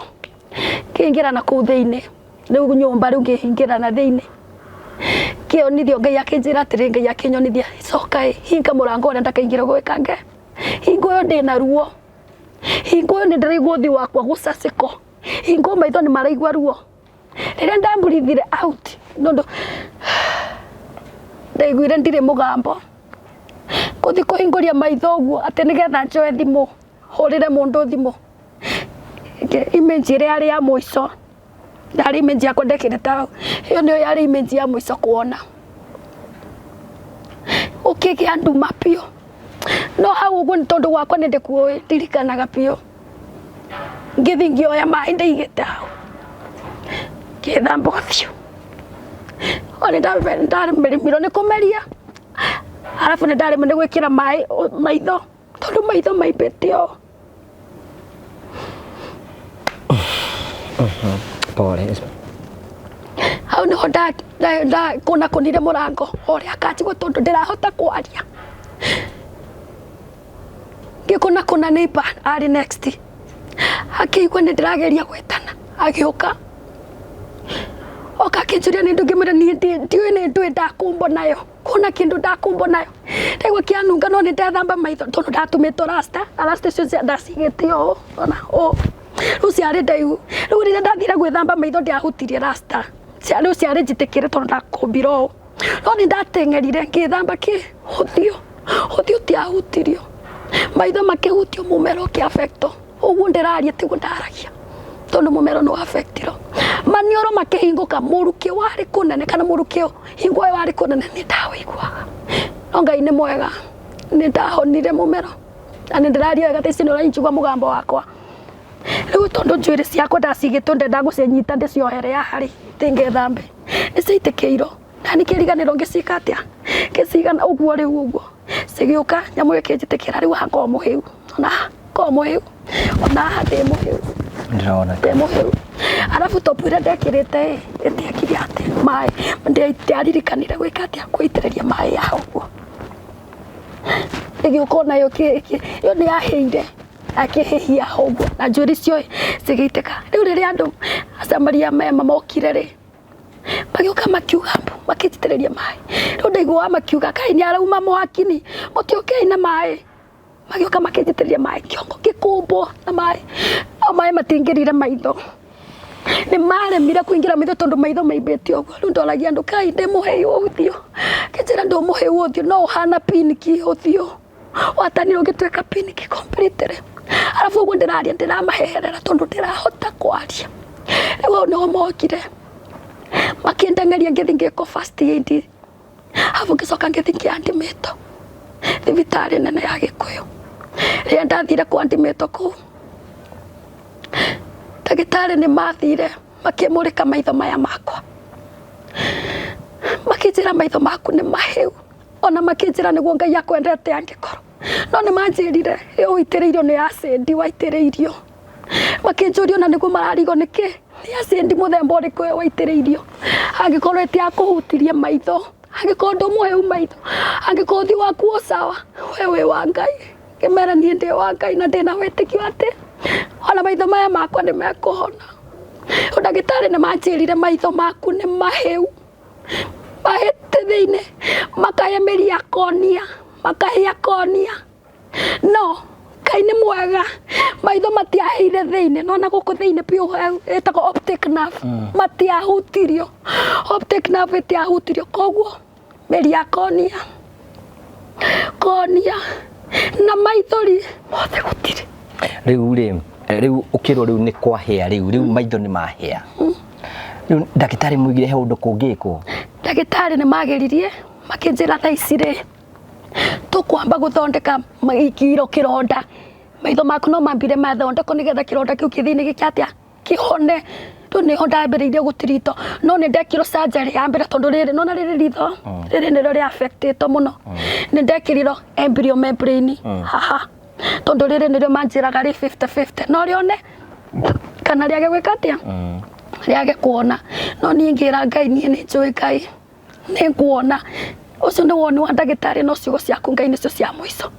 Ngĩingĩra na kũu thĩinĩ, rĩu nyũmba rĩu ngĩingĩra na thĩinĩ. Ngĩonithio Ngai akĩnjĩra atĩrĩ, Ngai akĩnyonithia, coka ĩ, hinga mũrango ũrĩa ndakaingĩre gwĩka nge. Hingo ĩyo ndĩna ruo, hingo ĩyo nĩ ndĩraigua ũthiũ wakwa gũcacĩko, hingo ĩyo maitho nĩ maraigua ruo. Rĩrĩa ndamburithire out nĩ ndaiguire ndirĩ mũgambo, gũthiĩ kũhingũria maitho ũguo atĩ nĩgetha njoe thimũ hũrĩre mũndũ thimũ, image ĩrĩa yarĩ ya mũico, yarĩ image yakwa ndekĩrĩte hau, ĩyo nĩyo yarĩ image ya mũico kuona. Gũkĩgĩa nduma biũ, no hau ũguo nĩ tondũ gwakwa nĩ ndĩkuũĩ ndirikanaga biũ. Ngĩthiĩ ngĩoya maĩ ndaigĩte hau, ngĩthamba ũthiũ. O nĩ ndaremirwo nĩ kũmeria, arabu nĩ ndaremwo nĩ gwĩkĩra maĩ maitho tondũ maitho maimbĩte ũũ.
Pole.
Hau nĩho ndakũnakũnire mũrango ũrĩa akanjigua tondũ ndĩrahota kwaria. Ngĩkũnakũna neighbor arĩ next, akĩigua nĩ ndĩrageria gwĩtana, agĩũka. Oka akĩnjũria nĩ ndũ, ngĩmwĩra niĩ ndiũĩ nĩ ndũĩ ndakũmbwo nayo, kuna kĩndũ ndakũmbwo nayo. Ndaigua kĩanunga no nĩ ndethamba maitho tondũ ndatumĩtwo rasta, na rasta icio ndacigĩte ũũ ona ũũ. Rĩu ciarĩ ndaihu, rĩu rĩrĩa ndathire gwĩthamba maitho ndiahutirie rasta, rĩu ciarĩ njitĩkĩre tondũ ndakũmbire ũũ. No nĩ ndateng'erire ngĩthamba kĩ ũthiũ, ũthiũ tiahutirio, maitho makĩhutio, mũmero ũkĩ affect wo. Ũguo ndĩraria tiguo ndaragia tondũ mũmero nĩ wa affect irwo. Maniũrũ makĩhingũka, mũrukĩ warĩ kũnene kana mũrukĩ hingo ĩyo warĩ kũnene nĩ ndawĩiguaga. No Ngai nĩ mwega, nĩ ndahonire mũmero na nĩ ndĩraria wega thaa ici nĩ ũranjigua mũgambo wakwa. Rĩu tondũ njuĩrĩ ciakwa ndacigĩtwo ndenda gũcinyita ndĩciohere haha rĩ, thiĩ ngethambe, nĩ ciaitĩkĩirwo na niĩ ngĩriganĩrwo ngĩciĩka atĩa, ngĩciga ũguo rĩu ũguo, cigĩũka nyamũ ĩyo ĩkĩnjĩtĩkĩra rĩu haha ngoragwo mũhĩu, ona haha ngoragwo mũhĩu, ona haha ndĩ mũhĩu.
Ndĩrona.
Ndĩ mũhĩu. Arabu top ĩrĩa ndekĩrĩte ĩ, ĩtiekire atĩa, maĩ, ndiaririkanire gwĩka atĩa, kũitĩrĩria maĩ haha ũguo. Ĩgĩũka onayo ĩyo nĩ yahĩire, akĩhĩhia hau ũguo na njuĩrĩ icio ĩ, cigĩitĩka. Rĩu rĩrĩa andũ acamaria mema mokire rĩ, magĩũka makiuga mbu, makĩnjitĩrĩria maĩ. Rĩu ndaiguaga makiuga kaĩ nĩ arauma mwaki-inĩ, mũtiũkei na maĩ. Magĩũka makĩnjitĩrĩria maĩ kĩongo gĩkũmbwo na maĩ, no maĩ matiaingĩrire maitho. Nĩ maremire kũingĩra maitho tondũ maitho maimbĩte ũguo. Rĩu ndoragia andũ kaĩ ndĩ mũhĩu ũthiũ, ngĩnjĩra ndũ mũhĩu ũthiũ no ũhana pink ũthiũ. Watanire ũgĩtuĩka pink completely. Arabu ũguo ndĩraria ndĩramaheherera tondũ ndĩrahota kwaria. Rĩu hau nĩho mokire makĩndeng'eria ngĩthiĩ ngĩkwo first aid, arabu ngĩcoka ngĩthiĩ ngĩ admit wo. Thibitarĩ nene ya Gĩkũyũ. Rĩrĩa ndathire kwandimĩtwo kũu, ndagĩtarĩ nĩ mathire makĩmũrĩka maitho maya makwa, makĩnjĩra maitho maku nĩ mahĩu, ona makĩnjĩra nĩguo Ngai akwendete angĩkorwo, no nĩ manjĩrire ĩyo ũitĩrĩirio nĩ acid waitĩrĩirio. Makĩnjũria ona nĩguo mararigwo nĩkĩ nĩ acid mũthemba ũrĩkũ ĩyo waitĩrĩirio, angĩkorwo ĩtiakũhutirie maitho, angĩkorwo ndũmũhĩu maitho, angĩkorwo ũthiũ waku wĩ sawa, we wĩ wa Ngai. Ngĩmera niĩ ndĩ wa Ngai na ndĩna wĩtĩkio atĩ ona maitho maya makwa nĩ mekũhona. Ndagĩtarĩ nĩ manjĩrire maitho maku nĩ mahĩu, mahĩte thĩinĩ, makahĩa mĩri ya konia, makahĩa konia. No Ngai nĩ mwega, maitho matiahĩire thĩinĩ, nona gũkũ thĩinĩ biũ ĩtagwo optic nerve, matiahutirio, optic nerve ĩtiahutirio, koguo mĩri ya konia, konia na maithori mothe gũtirĩ.
Rĩu rĩ, rĩu ũkĩrwo rĩu nĩ kwahĩa rĩu, rĩu maitho nĩ mahĩa. Rĩu ndagĩtarĩ mũigire he ũndũ kũngĩkwo?
Ndagĩtarĩ nĩ mageririe makĩnjĩra thaa ici rĩ, tũkwamba gũthondeka kiro kĩronda, maitho maku no mambire mathondekwo nĩgetha kĩronda kĩu kĩ thĩinĩ gĩke atĩa, kĩhone. Rĩu nĩho ndambĩrĩirie gũtiritwo, no nĩ ndekirwo surgery ya mbere tondũ rĩrĩ, nĩwona rĩrĩ ritho, rĩrĩ nĩrĩo rĩ affect ĩtwo mũno. Nĩ ndekĩrirwo embryo membrane haha, tondũ rĩrĩ nĩrĩo manjĩraga rĩ 50-50, no rĩone kana rĩage gwĩka atĩa, rĩage kuona. No niĩ ngĩra Ngai niĩ nĩ njũĩ Ngai nĩ nguona. Ũcio nĩ woni wa ndagĩtarĩ no ciugo ciaku Ngai nĩcio cia mũico.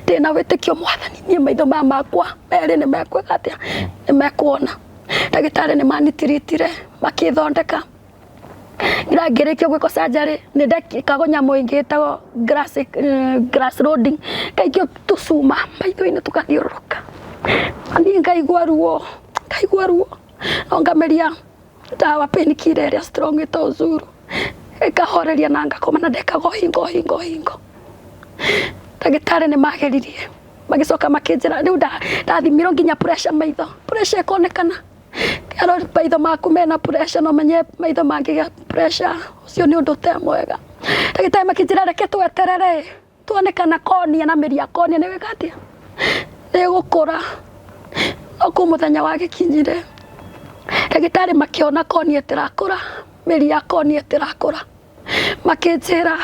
Ndĩna wĩtĩkio Mwathani, niĩ maitho maya makwa merĩ nĩ mekwĩka atĩa, nĩ mekuona. Ndagĩtarĩ nĩ manitiritire makĩthondeka, nginya ngĩrĩkia gwĩkwo surgery nĩ ndekagwo nyamũ ĩngĩ ĩtagwo glass, glass loading, ngaikio tũcuma maitho-inĩ tũgathiũrũrũka. Na niĩ ngaigua ruo, ngaigua ruo, no ngameria ndawa painkiller ĩrĩa strong ĩtagwo Zuru, ĩkahoreria na ngakoma na ndekaga o hingo o hingo o hingo. Ndagĩtarĩ nĩ mageririe magĩcoka makĩnjĩra rĩu ndathimirwo nginya pressure maitho, pressure ĩkonekana, ngĩrwo maitho maku mena pressure na ũmenye maitho mangĩgĩa pressure ũcio nĩ ũndũ ũtarĩ mwega. Ndagĩtarĩ makĩnjĩra reke tweterere tuone kana konia na mĩri ya konia nĩ gwĩka atĩa, nĩ ĩgũkũra. No kwĩ mũthenya wagĩkinyire ndagĩtarĩ makĩona konia ĩtirakũra, mĩri ya konia ĩtirakũra, makĩnjĩra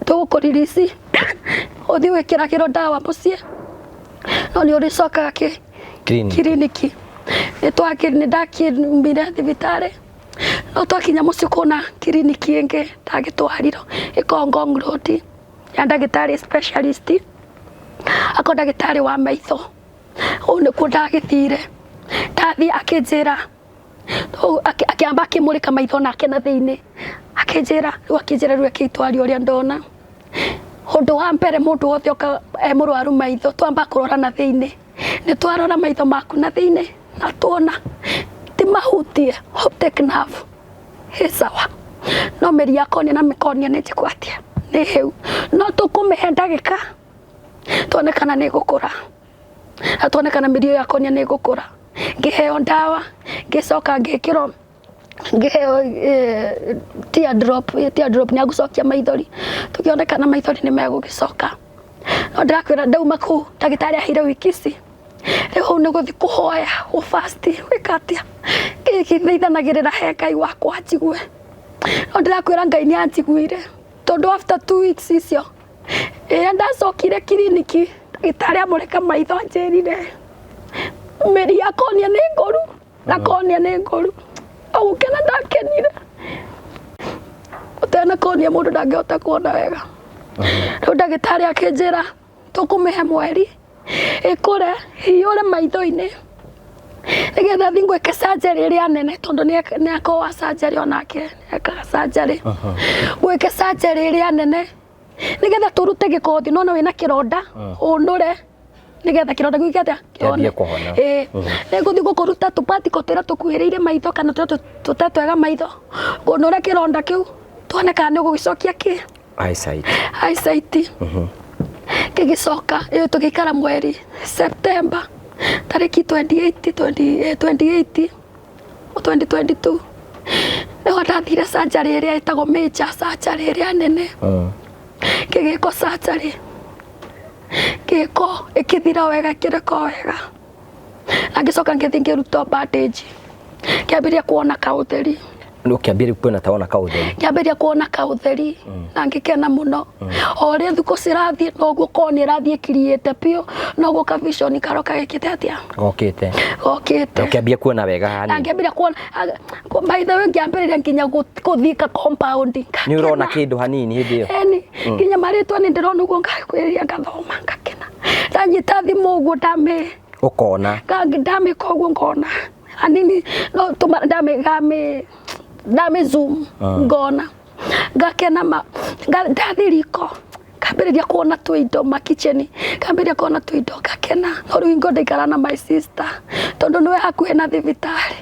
tũgũkũ release ũthiĩ wĩkĩragĩrwo ndawa mũciĩ no nĩ ũrĩcokaga kiriniki. Nĩ ndakiumire thibitarĩ no twakinya mũciĩ kwĩna kiriniki ĩngĩ ndagĩtwarirwo ĩkoragwo Ngong Road ya ndagĩtarĩ specialist, akorwo ndagĩtarĩ wa maitho. Kũu nĩkuo ndagĩthire, ndathiĩ akĩnjĩra, akĩamba akĩmũrĩka maitho nake na thĩinĩ, akĩnjĩra, rĩu akĩnjĩra rĩu reke twarie ũrĩa ndona. Ũndũ wa mbere mũndũ wothe oka e mũrwaru maitho twambaga kũrora na thĩinĩ. Nĩ twarora maitho maku na thĩinĩ na tuona ti mahutie optic nerve ĩ sawa, no mĩri ya cornea na mĩkonia nĩ njĩku atĩa, nĩ hĩu, no tũkũmĩhe ndagĩka tuone kana nĩ ĩgũkũra na tuone kana mĩri ĩyo ya cornea nĩ ĩgũkũra. Ngĩheo ndawa ngĩcoka ngĩkĩrwo ngĩheo tear drop, tear drop nĩ ya gũcokia maithori, tũkĩone kana maithori nĩ megũgĩcoka. No ndĩrakwĩra ndauma kũu ndagĩtarĩ aheire wiki ici, rĩu hau nĩ gũthiĩ kũhoya, gũ fast, gwĩka atĩa, ngĩthaithanagĩrĩra he Ngai wakwa anjigue. No ndĩrakwĩra Ngai nĩ anjiguire tondũ after 2 weeks icio, rĩrĩa ndacokire kiriniki ndagĩtarĩ amũrĩka maitho anjĩrire mĩri ya cornea nĩ ngũru na cornea nĩ ngũru. No gũkena ndakenire, ũtarĩ na cornea mũndũ ndangĩhota kuona wega. Rĩu ndagĩtarĩ akĩnjĩra tũkũmĩhe mweri ĩkũre ĩiyũre maitho-inĩ nĩgetha thiĩ ngwĩke surgery ĩrĩa nene tondũ nĩ akoragwo wa surgery onake nĩ ekaga surgery. Ngwĩke surgery ĩrĩa nene nĩgetha tũrute gĩkothi, nĩwona wĩna kĩronda ũnũre nĩgetha kĩronda kĩu gĩke atĩa?
Kĩambie kũhona.
Ĩĩ, nĩngũthiĩ gũkũruta tũ particle tũrĩa tũkuhĩrĩirie maitho kana tũrĩa tũtarĩ twega maitho, ngũnũre kĩronda kĩu tuone kana nĩ ũgũgĩcokia kĩ?
Eyesight.
Eyesight. Ngĩgĩcoka ĩyo tũgĩikara mweri September tarĩki 28 28 2022 nĩho ndathire surgery ĩrĩa ĩtagwo major surgery ĩrĩa nene. Ngĩgĩkwo surgery, ngĩkwo ĩkĩthira wega, ĩkĩreka o wega, na ngĩcoka ngĩthiĩ ngĩrutwo bandage, ngĩambĩrĩria kuona kaũtheri.
Ũkĩambia rĩu kuona ta wona kaũtheri.
Ngĩambĩrĩria kuona kaũtheri na ngĩkena mũno. O ũrĩa thikũ cirathiĩ noguo korwo nĩ ĩrathiĩ ĩkiriĩte biũ, noguo ka vision karoka gekĩte atĩa?
Gokĩte.
Gokĩte.
Na ũkĩambia kuona wega
Na
hanini.
ngĩambĩrĩria kuona, by the way, ngĩambĩrĩria nginya gũthiĩ ka compound.
Nĩ ũrona kĩndũ hanini hĩndĩ ĩyo.
Eni, nginya marĩtwa nĩ ndĩrona ũguo, ngakwĩrĩria ngathoma ngakena. Ndanyita thimũ ũguo ndamĩ
Ũkona.
Ndamĩka ũguo ngona hanini, no tũma ndamĩ ndamĩ ndamĩ zoom ngona ngakena ma. Ndathiĩ riko ngambĩrĩria kuona tũindo ma kitchen, ngambĩrĩria kuona tũindo ngakena. No rĩu hingo ndaikara na my sister, tondũ nĩwe hakuhĩ na thibitarĩ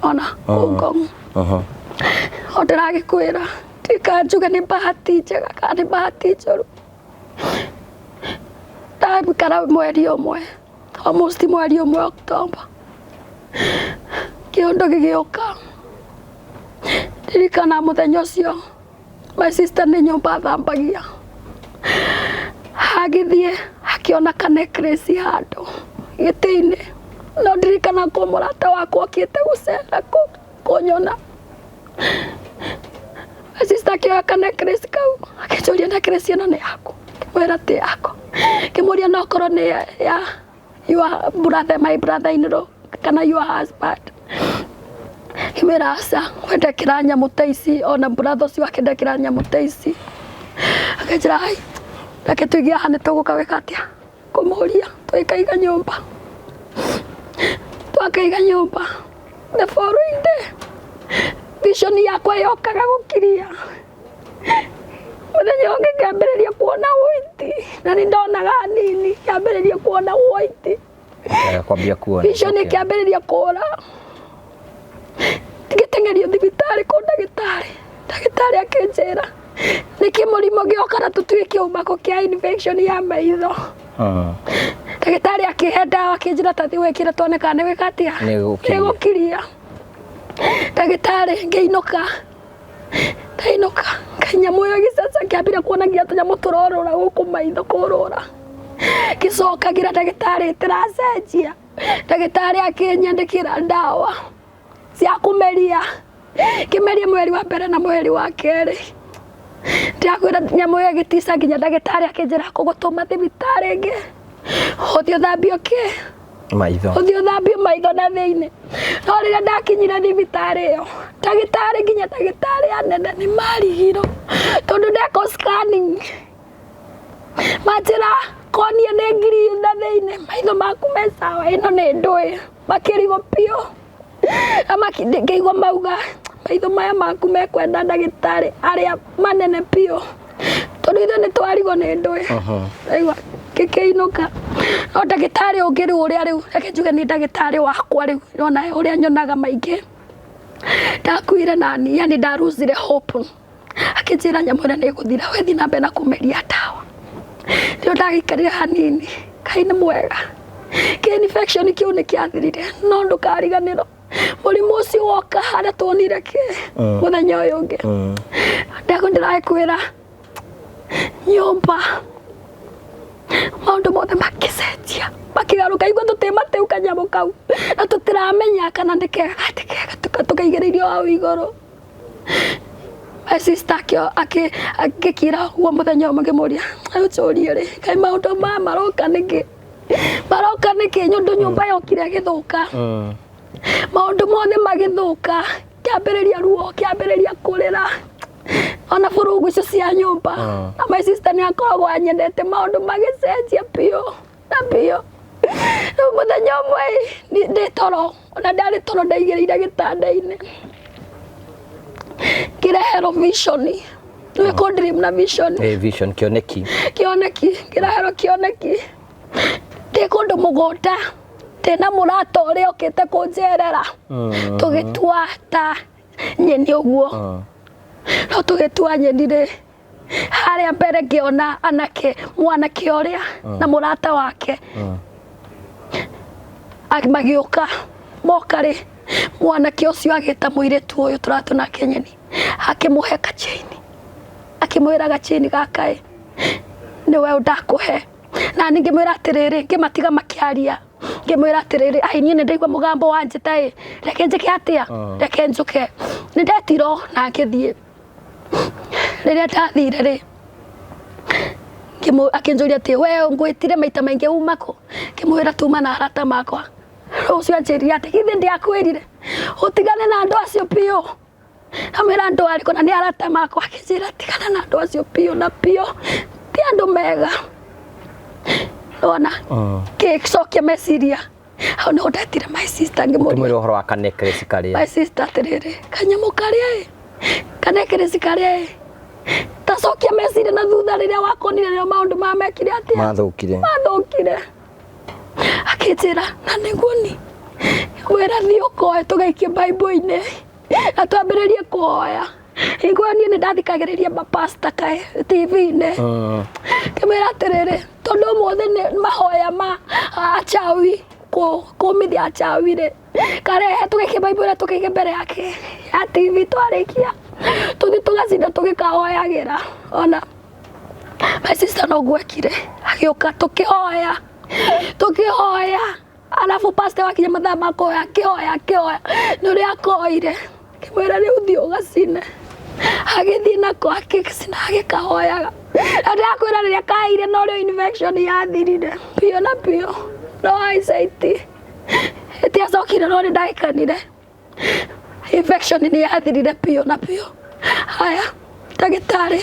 ona kũu Ngong. O ndĩragĩkwĩra ndika njuge nĩ bahati njega kana nĩ bahati njũru, ndamikara mweri ũmwe, almost mweri ũmwe, October, kĩũndũ gĩgĩũka. Ndirikana mũthenya ũcio my sister nĩ nyũmba athambagia, agĩthiĩ akĩona ka necklace handũ gĩtĩ-inĩ. No ndirikana kũ mũrata wakwa okĩte gũcera kũnyona. My sister akĩoya ka necklace kau, akĩnjũria, "Necklace ĩno nĩ yaku?" Ngĩmwĩra ti yakwa. Ngĩmũria no korwo nĩ ya your brother, my brother in law kana your husband. Ngĩmwĩra aca, we ndekĩra nyamũ ta ici, ona brother ũcio wake ndekĩra nyamũ ta ici. Akĩnjĩra, "Ai, reke tũige haha, nĩ tũgũka gwĩka atĩa, kũmũria." Tũgĩkaiga nyũmba, twakaiga nyũmba. The following day vision yakwa yokaga gũkiria. Mũthenya ũngĩ ngĩambĩrĩria kuona white, na nĩ ndonaga hanini, ngĩambĩrĩria kuona white.
Kwambia kuona.
Vision ĩkĩambĩrĩria kũra. Ngĩteng'erio thibitarĩ kũ ndagĩtarĩ, ndagĩtarĩ akĩnjĩra nĩkĩ mũrimũ gĩoka na tũtuĩke kĩũmako kĩa infection ya maitho. Ndagĩtarĩ akĩhe ndawa, akĩnjĩra ta thiĩ wĩkĩre tuone kana nĩ gwĩka atĩa.
Nĩ gũkiria.
Nĩ gũkiria. Ndagĩtarĩ ngĩinũka, ndainũka kanyamũ ĩyo gĩcaca, ngĩambĩrĩria kuona nginya tũnyamũ tũrorũra gũkũ maitho kũrũra. Ngĩcoka ngĩra ndagĩtarĩ ĩtĩracenjia. Ndagĩtarĩ akĩnyandĩkĩra ndawa cia kũmeria. Ngĩmeria mweri wa mbere na mweri wa kerĩ. Ndĩrakwĩra nyamũ ĩyo ĩgĩtica nginya ndagĩtarĩ akĩnjĩra kũgũtũma thibitarĩ ĩngĩ ũthiĩ ũthambio kĩ
maitho.
Ũthiĩ ũthambio maitho na thĩinĩ. No rĩrĩa ndakinyire thibitarĩ ĩyo, ndagĩtarĩ nginya ndagĩtarĩ anene nĩ marigirwo, tondũ ndekwo scanning manjĩra konie nĩ green na thĩinĩ, maitho maku me sawa, ĩno nĩ ndũĩ. Makĩrigwo biũ na ngĩigua mauga maitho maya maku mekwenda ndagĩtarĩ arĩa manene biũ, tondũ ithuĩ nĩ twarigwo nĩ ndũĩ. Ndaigua ngĩkĩinũka, no ndagĩtarĩ ũngĩ rĩu, ũrĩa rĩu reke njuge nĩ ndagĩtarĩ wakwa rĩu, ona ũrĩa nyonaga maingĩ ndakuire nani, yani ndarusire hope. Akĩnjĩra nyamũ ĩrĩa nĩ ĩgũthira, we thiĩ na mbere na kũmeria ndawa. Nĩo ndagĩikarire hanini, Ngai nĩ mwega, kĩ infection kĩu nĩ kĩathirire. No ndũkariganĩrwo mũrimũ ũcio woka harĩa tuonire kĩ mũthenya ũyũ ũngĩ. Ndagũ ndĩrakwĩra nyũmba maũndũ mothe makĩcenjia, makĩgarũka. Igua tũtĩmatĩu kanyamũ kau na tũtiramenya kana nĩ kega kana ti kega, tũkaigĩrĩirio hau igũrũ. My sister akĩkira ũguo. Mũthenya ũmwe ngĩmũria, "Ũnjũrie rĩ, kaĩ maũndũ maya maroka nĩkĩ, maroka nĩkĩ?" Nyũndũ nyũmba yokire ĩgĩthũka, maũndũ mothe magĩthũka, kĩambĩrĩria ruo, kĩambĩrĩria kũrĩra, ona burungu icio cia nyũmba. Na my sister nĩ akoragwo anyendete, maũndũ magĩcenjia biũ na biũ. Rĩu mũthenya ũmwe ndĩ toro, ona ndarĩ toro, ndaigĩrĩire gĩtanda-inĩ, ngĩreherwo vision. Nĩwe kũ dream na vision.
Vision, kĩoneki.
Kĩoneki, ngĩreherwo kĩoneki ndĩ kũndũ mũgũnda, ndĩna mũrata ũrĩa ũkĩte kũnjerera, tũgĩtua ta nyeni ũguo. No tũgĩtua nyeni rĩ, harĩa mbere ngĩona anake, mwanake ũrĩa na mũrata wake magĩũka. Moka rĩ, mwanake ũcio agĩta mũirĩtu ũyũ tũratũ nake nyeni, akĩmũhe kachaini, akĩmwĩra, "Gachaini gaka ĩ." Nĩwe ndakũhe. Na niĩ ngĩmwĩra atĩrĩrĩ, ngĩmatiga makĩaria, ngĩmwĩra atĩrĩrĩ, ai niĩ nĩ ndaigua mũgambo wanjĩta ĩ, reke njĩke atĩa, reke njũke. Nĩ ndetirwo na ngĩthiĩ. Rĩrĩa ndathire rĩ, akĩnjũria atĩ we ngwĩtire maita maingĩ uma kũ? Ngĩmwĩra tuma na arata makwa. Rĩu ũcio anjĩrire atĩ githĩ ndiakwĩrire ũtigane na andũ acio biũ. Amwĩra andũ arĩkũ na nĩ arata makwa, akĩnjĩra tigana na andũ acio biũ na biũ, ti andũ mega. Nĩwona? Ngĩcokia meciria hau nĩho ndetire my sister ngĩmũria
Ũkĩmwĩra ũhoro wa ka necklace karĩa.
My sister atĩrĩrĩ, kanyamũ karĩa ĩ, ka necklace karĩa ĩ, tacokia meciria na thutha rĩrĩa wakonire nĩo maũndũ maya mekire atĩa?
Mathũkire.
Mathũkire. Akĩnjĩra na nĩguo ni mwĩra thiĩ ũkoe tũgaikie Bible-inĩ na twambĩrĩrie kũhoya. Hingo ĩyo niĩ nĩ ndathikagĩrĩria mapasta kaĩ TV-inĩ. Ngĩmwĩra atĩrĩrĩ, tondũ ũmũthĩ nĩ mahoya ma achawi kũmithia achawi rĩ, karehe tũgaikie Bible ĩrĩa tũkaige mbere yake ya TV twarĩkia tũthiĩ tũgacinda tũgĩkahoyagĩra. Ona my sister noguo ekire, agĩũka tũkĩhoya tũkĩhoya, arabu pastor wakinya mathaa ma kũhoya akĩhoya akĩhoya, nĩ ũrĩa akoire ngĩmwĩra rĩu thiĩ ũgacine, agĩthiĩ nako agĩcina agĩkahoyaga, na ndĩrakwĩra rĩrĩa kaheire norĩo infection yathirire biũ na biũ, no eyesight ĩtiacokire no nĩ ndagĩkenire. Infection nĩ yathirire biũ na biũ. Haya, ndagĩtarĩ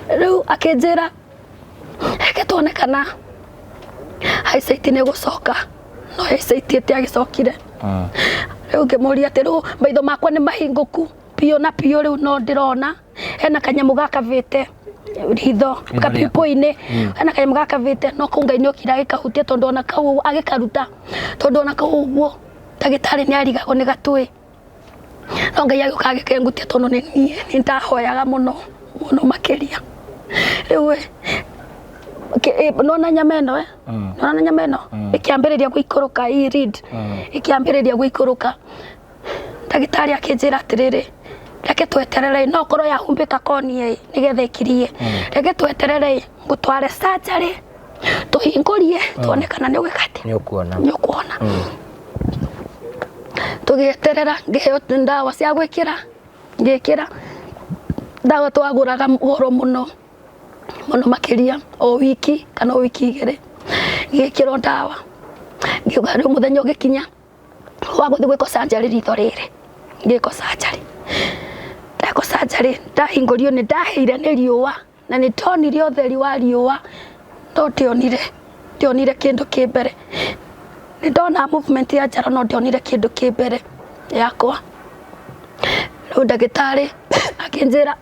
rĩu akĩnjĩra reke tuone kana eyesight nĩ ĩgũcoka, no eyesight ĩtiagĩcokire. Rĩu ngĩmũria atĩ rĩu maitho makwa nĩ mahingũku biũ na biũ rĩu no ndĩrona hena kanyamũ gakabĩte ritho kapipũ-inĩ, hena kanyamũ gakabĩte no kũu Ngai nĩ okire agĩkahutia tondũ ona kau agĩkaruta tondũ ona kau ũguo ndagĩtarĩ nĩ arigagwo nĩ gatũĩ no Ngai agĩũka agĩkengutia tondũ nĩ niĩ nĩ ndahoyaga mũno mũno makĩria. Rĩu ĩ nona nyama ĩno ĩ, nona nyama ĩno ĩkĩambĩrĩria gũikũrũka ĩ read ĩkĩambĩrĩria gũikũrũka, ndagĩtarĩ akĩnjĩra atĩrĩrĩ, reke tweterere no korwo yahumbĩka konia ĩ nĩgetha ĩkirie, reke tweterere ĩ ngũtware surgery tũhingũrie tuone kana nĩ ũgwĩka atĩa,
Nĩ ũkuona.
Nĩ ũkuona. Tũgĩeterera ngĩheo ndawa cia gwĩkĩra, ngĩkĩra ndawa twagũraga goro mũno mũno makĩria o wiki kana o wiki 2 ngĩkĩrwo ndawa, ngiuga rĩu mũthenya ũgĩkinya wa gũthiĩ gwĩkwo surgery ritho rĩrĩ, ngĩkwo surgery, ndekwo surgery ndahingũrio nĩ ndahĩire nĩ riũa na nĩ ndonire ũtheri wa riũa no ndionire ndionire kĩndũ kĩ mbere, nĩ ndona movement ya njara no ndionire kĩndũ kĩ mbere yakwa. Rĩu ndagĩtarĩ akĩnjĩra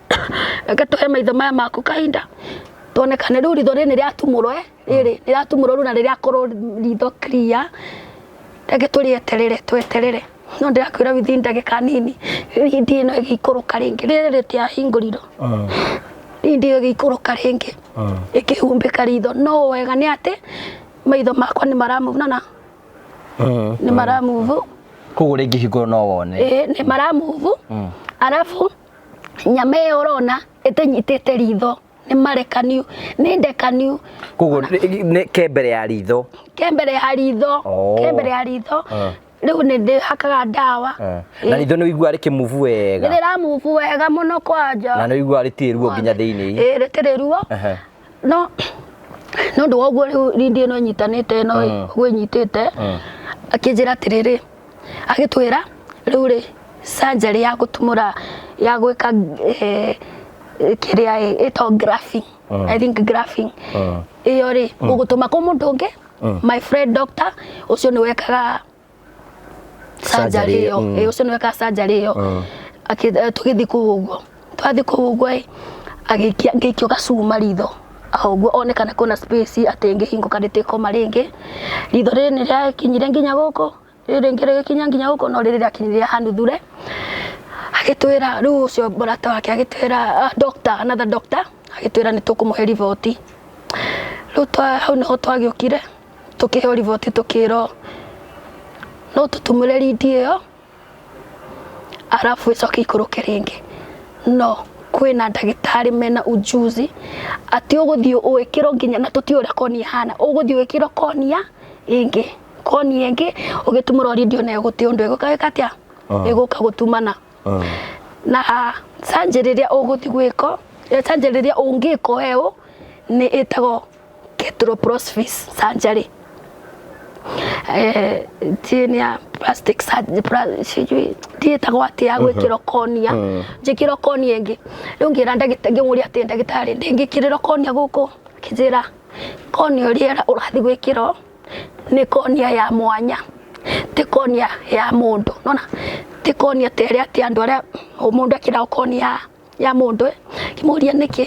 reke tũhe maitho maya maku kahinda tuone kana rĩu ritho rĩrĩ nĩ rĩatumũrwo ĩ, rĩrĩ nĩ rĩatumũrwo rĩu na nĩ rĩakorwo ritho clear, reke tũrĩeterere tweterere, no ndĩrakwĩra within ndagĩka nini hindi ĩno ĩgĩikũrũka rĩngĩ, rĩrĩ rĩtiahingũrirwo, hindi ĩyo ĩgĩikũrũka rĩngĩ ĩkĩhumbĩka ritho, no wega nĩ atĩ maitho makwa nĩ mara move, nona nĩ mara move.
Koguo rĩngĩhingũrwo no wone.
Ĩĩ nĩ mara move, arabu nyama ĩyo ũrona ĩtĩnyitĩte ritho nĩ marekaniu, nĩ ndekaniu.
Koguo nĩ ke mbere ya ritho.
Ke mbere ya ritho.
Oh.
Ke mbere ya ritho. Rĩu nĩ ndĩhakaga ndawa.
Na ritho nĩ ũiguaga rĩkĩmove wega?
Nĩ rĩramove wega mũno kwanja.
Na nĩ ũiguaga rĩtirĩ ruo nginya thĩinĩ?
Ĩĩ rĩtirĩ ruo. No nĩ ũndũ wa ũguo rĩu rindi ĩno ĩnyitanĩte ĩno ĩ, ũguo ĩnyitĩte, akĩnjĩra atĩrĩrĩ, agĩtwĩra rĩu rĩ surgery ya gũtumũra ya gwĩka kĩrĩa ĩ, ĩtagwo graphing, I think graphing ĩyo rĩ ũgũtũma kũ mũndũ ũngĩ, my friend doctor ũcio nĩ wekaga surgery ĩyo, ĩ ũcio nĩ wekaga surgery ĩyo. Tũgĩthiĩ kũu ũguo, twathiĩ kũu ũguo ĩ, agĩikia ngĩikio gacuma ritho o ũguo one kana kwĩna space atĩ ĩngĩhingũka ndĩtĩkoma rĩngĩ. Ritho rĩrĩ nĩ rĩakinyire nginya gũkũ, rĩrĩ rĩngĩ rĩgĩkinya nginya gũkũ, no rĩrĩ rĩakinyire hanuthure. Agĩtwĩra rĩu ũcio mũrata wake agĩtwĩra doctor, another doctor agĩtwĩra nĩ tũkũmũhe riboti. Rĩu hau nĩho twagĩũkire tũkĩheo riboti tũkĩrwo no tũtumũre rindi ĩyo arabu ĩcoke ikũrũke rĩngĩ, no Kwĩna ndagĩtarĩ mena ujuzi atĩ ũgũthiĩ ũĩkĩrwo nginya na tũtiũĩ ũrĩa cornea ĩhana, ũgũthiĩ wĩkĩrwo cornea ĩngĩ, cornea ĩngĩ ũgĩtumũrwo rindio nayo gũtirĩ ũndũ ĩgũka gwĩka atĩa, ĩgũka gũtumana. Na surgery ĩrĩa ũgũthiĩ gwĩkwo, surgery ĩrĩa ũngĩkwo we nĩ ĩtagwo Ketroprosthesis surgery. Eh, ti nĩ ya plastic surgery, sijui ndiĩtagwo atĩ ya gwĩkĩrwo cornea, njĩkĩrwo cornea ĩngĩ. Rĩu ngĩra ndagĩtarĩ, ngĩmũria atĩ ndagĩtarĩ ndĩngĩkĩrĩrwo cornea gũkũ? Akĩnjĩra cornea ũrĩa ũrathiĩ gwĩkĩrwo nĩ cornea ya mwanya, ti cornea ya mũndũ. Nĩwona? Ti cornea ta ĩrĩa atĩ andũ arĩa mũndũ ekĩragwo cornea ya mũndũ. Ngĩmũria nĩkĩ?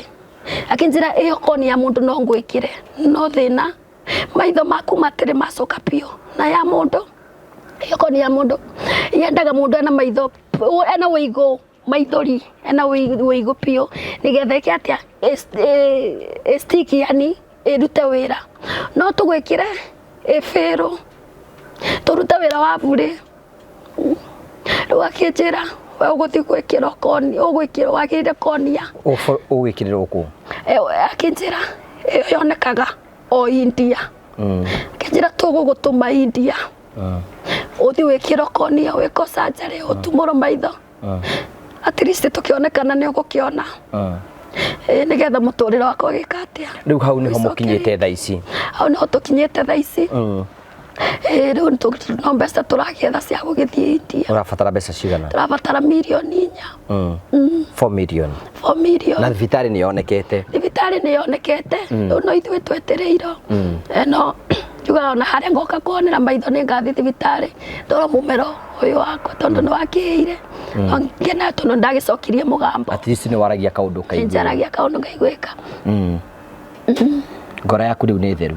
Akĩnjĩra ĩyo cornea ya mũndũ no ngwĩkĩre, no thĩna maitho maku matirĩ macoka biũ. Na ya mũndũ, ĩyo cornea ya mũndũ yendaga mũndũ ena maitho, ena ũigũ maithori, ena ũigũ biũ nĩgetha ĩke atĩa? Ĩ stick yani ĩrute wĩra. No tũgwĩkĩre ĩbĩrũ tũrute wĩra wa burĩ. Rĩu akĩnjĩra we ũgũthiĩ gwĩkĩrwo cornea, ũgwĩkĩrwo wagĩrĩire cornea.
Ũgwĩkĩrĩrwo kũ?
Akĩnjĩra ĩyo yonekaga o India. Akĩnjĩra tũgũgũtũma India ũthiĩ wĩkĩrwo cornea, wĩkwo surgery, ũtumũrwo maitho. At least tũkĩonekana nĩ ũgũkĩona. Ĩĩ nĩgetha mũtũrĩre wakwa ũgĩka atĩa?
Rĩu hau nĩho mũkinyĩte thaa ici?
Hau nĩho tũkinyĩte thaa ici. Ĩĩ rĩu no mbeca tũragĩetha cia gũgĩthiĩ India.
Ũrabatara mbeca cigana?
Tũrabatara mirioni 4.
4 million.
4 million.
Na thibitarĩ nĩ yonekete?
Thibitarĩ nĩ yonekete, rĩu no ithuĩ twetereirwo. No njugaga ona harĩa ngoka kuonera maitho nĩ ngathiĩ thibitarĩ ndorwo mũmero ũyũ wakwa tondũ nĩ wakĩhĩire. No ngena tondũ ndagĩcokirie mũgambo.
At least nĩ waragia kaũndũ kaiguĩka.
Njaragia kaũndũ ngaiguĩka.
Ngoro yaku rĩu nĩ theru?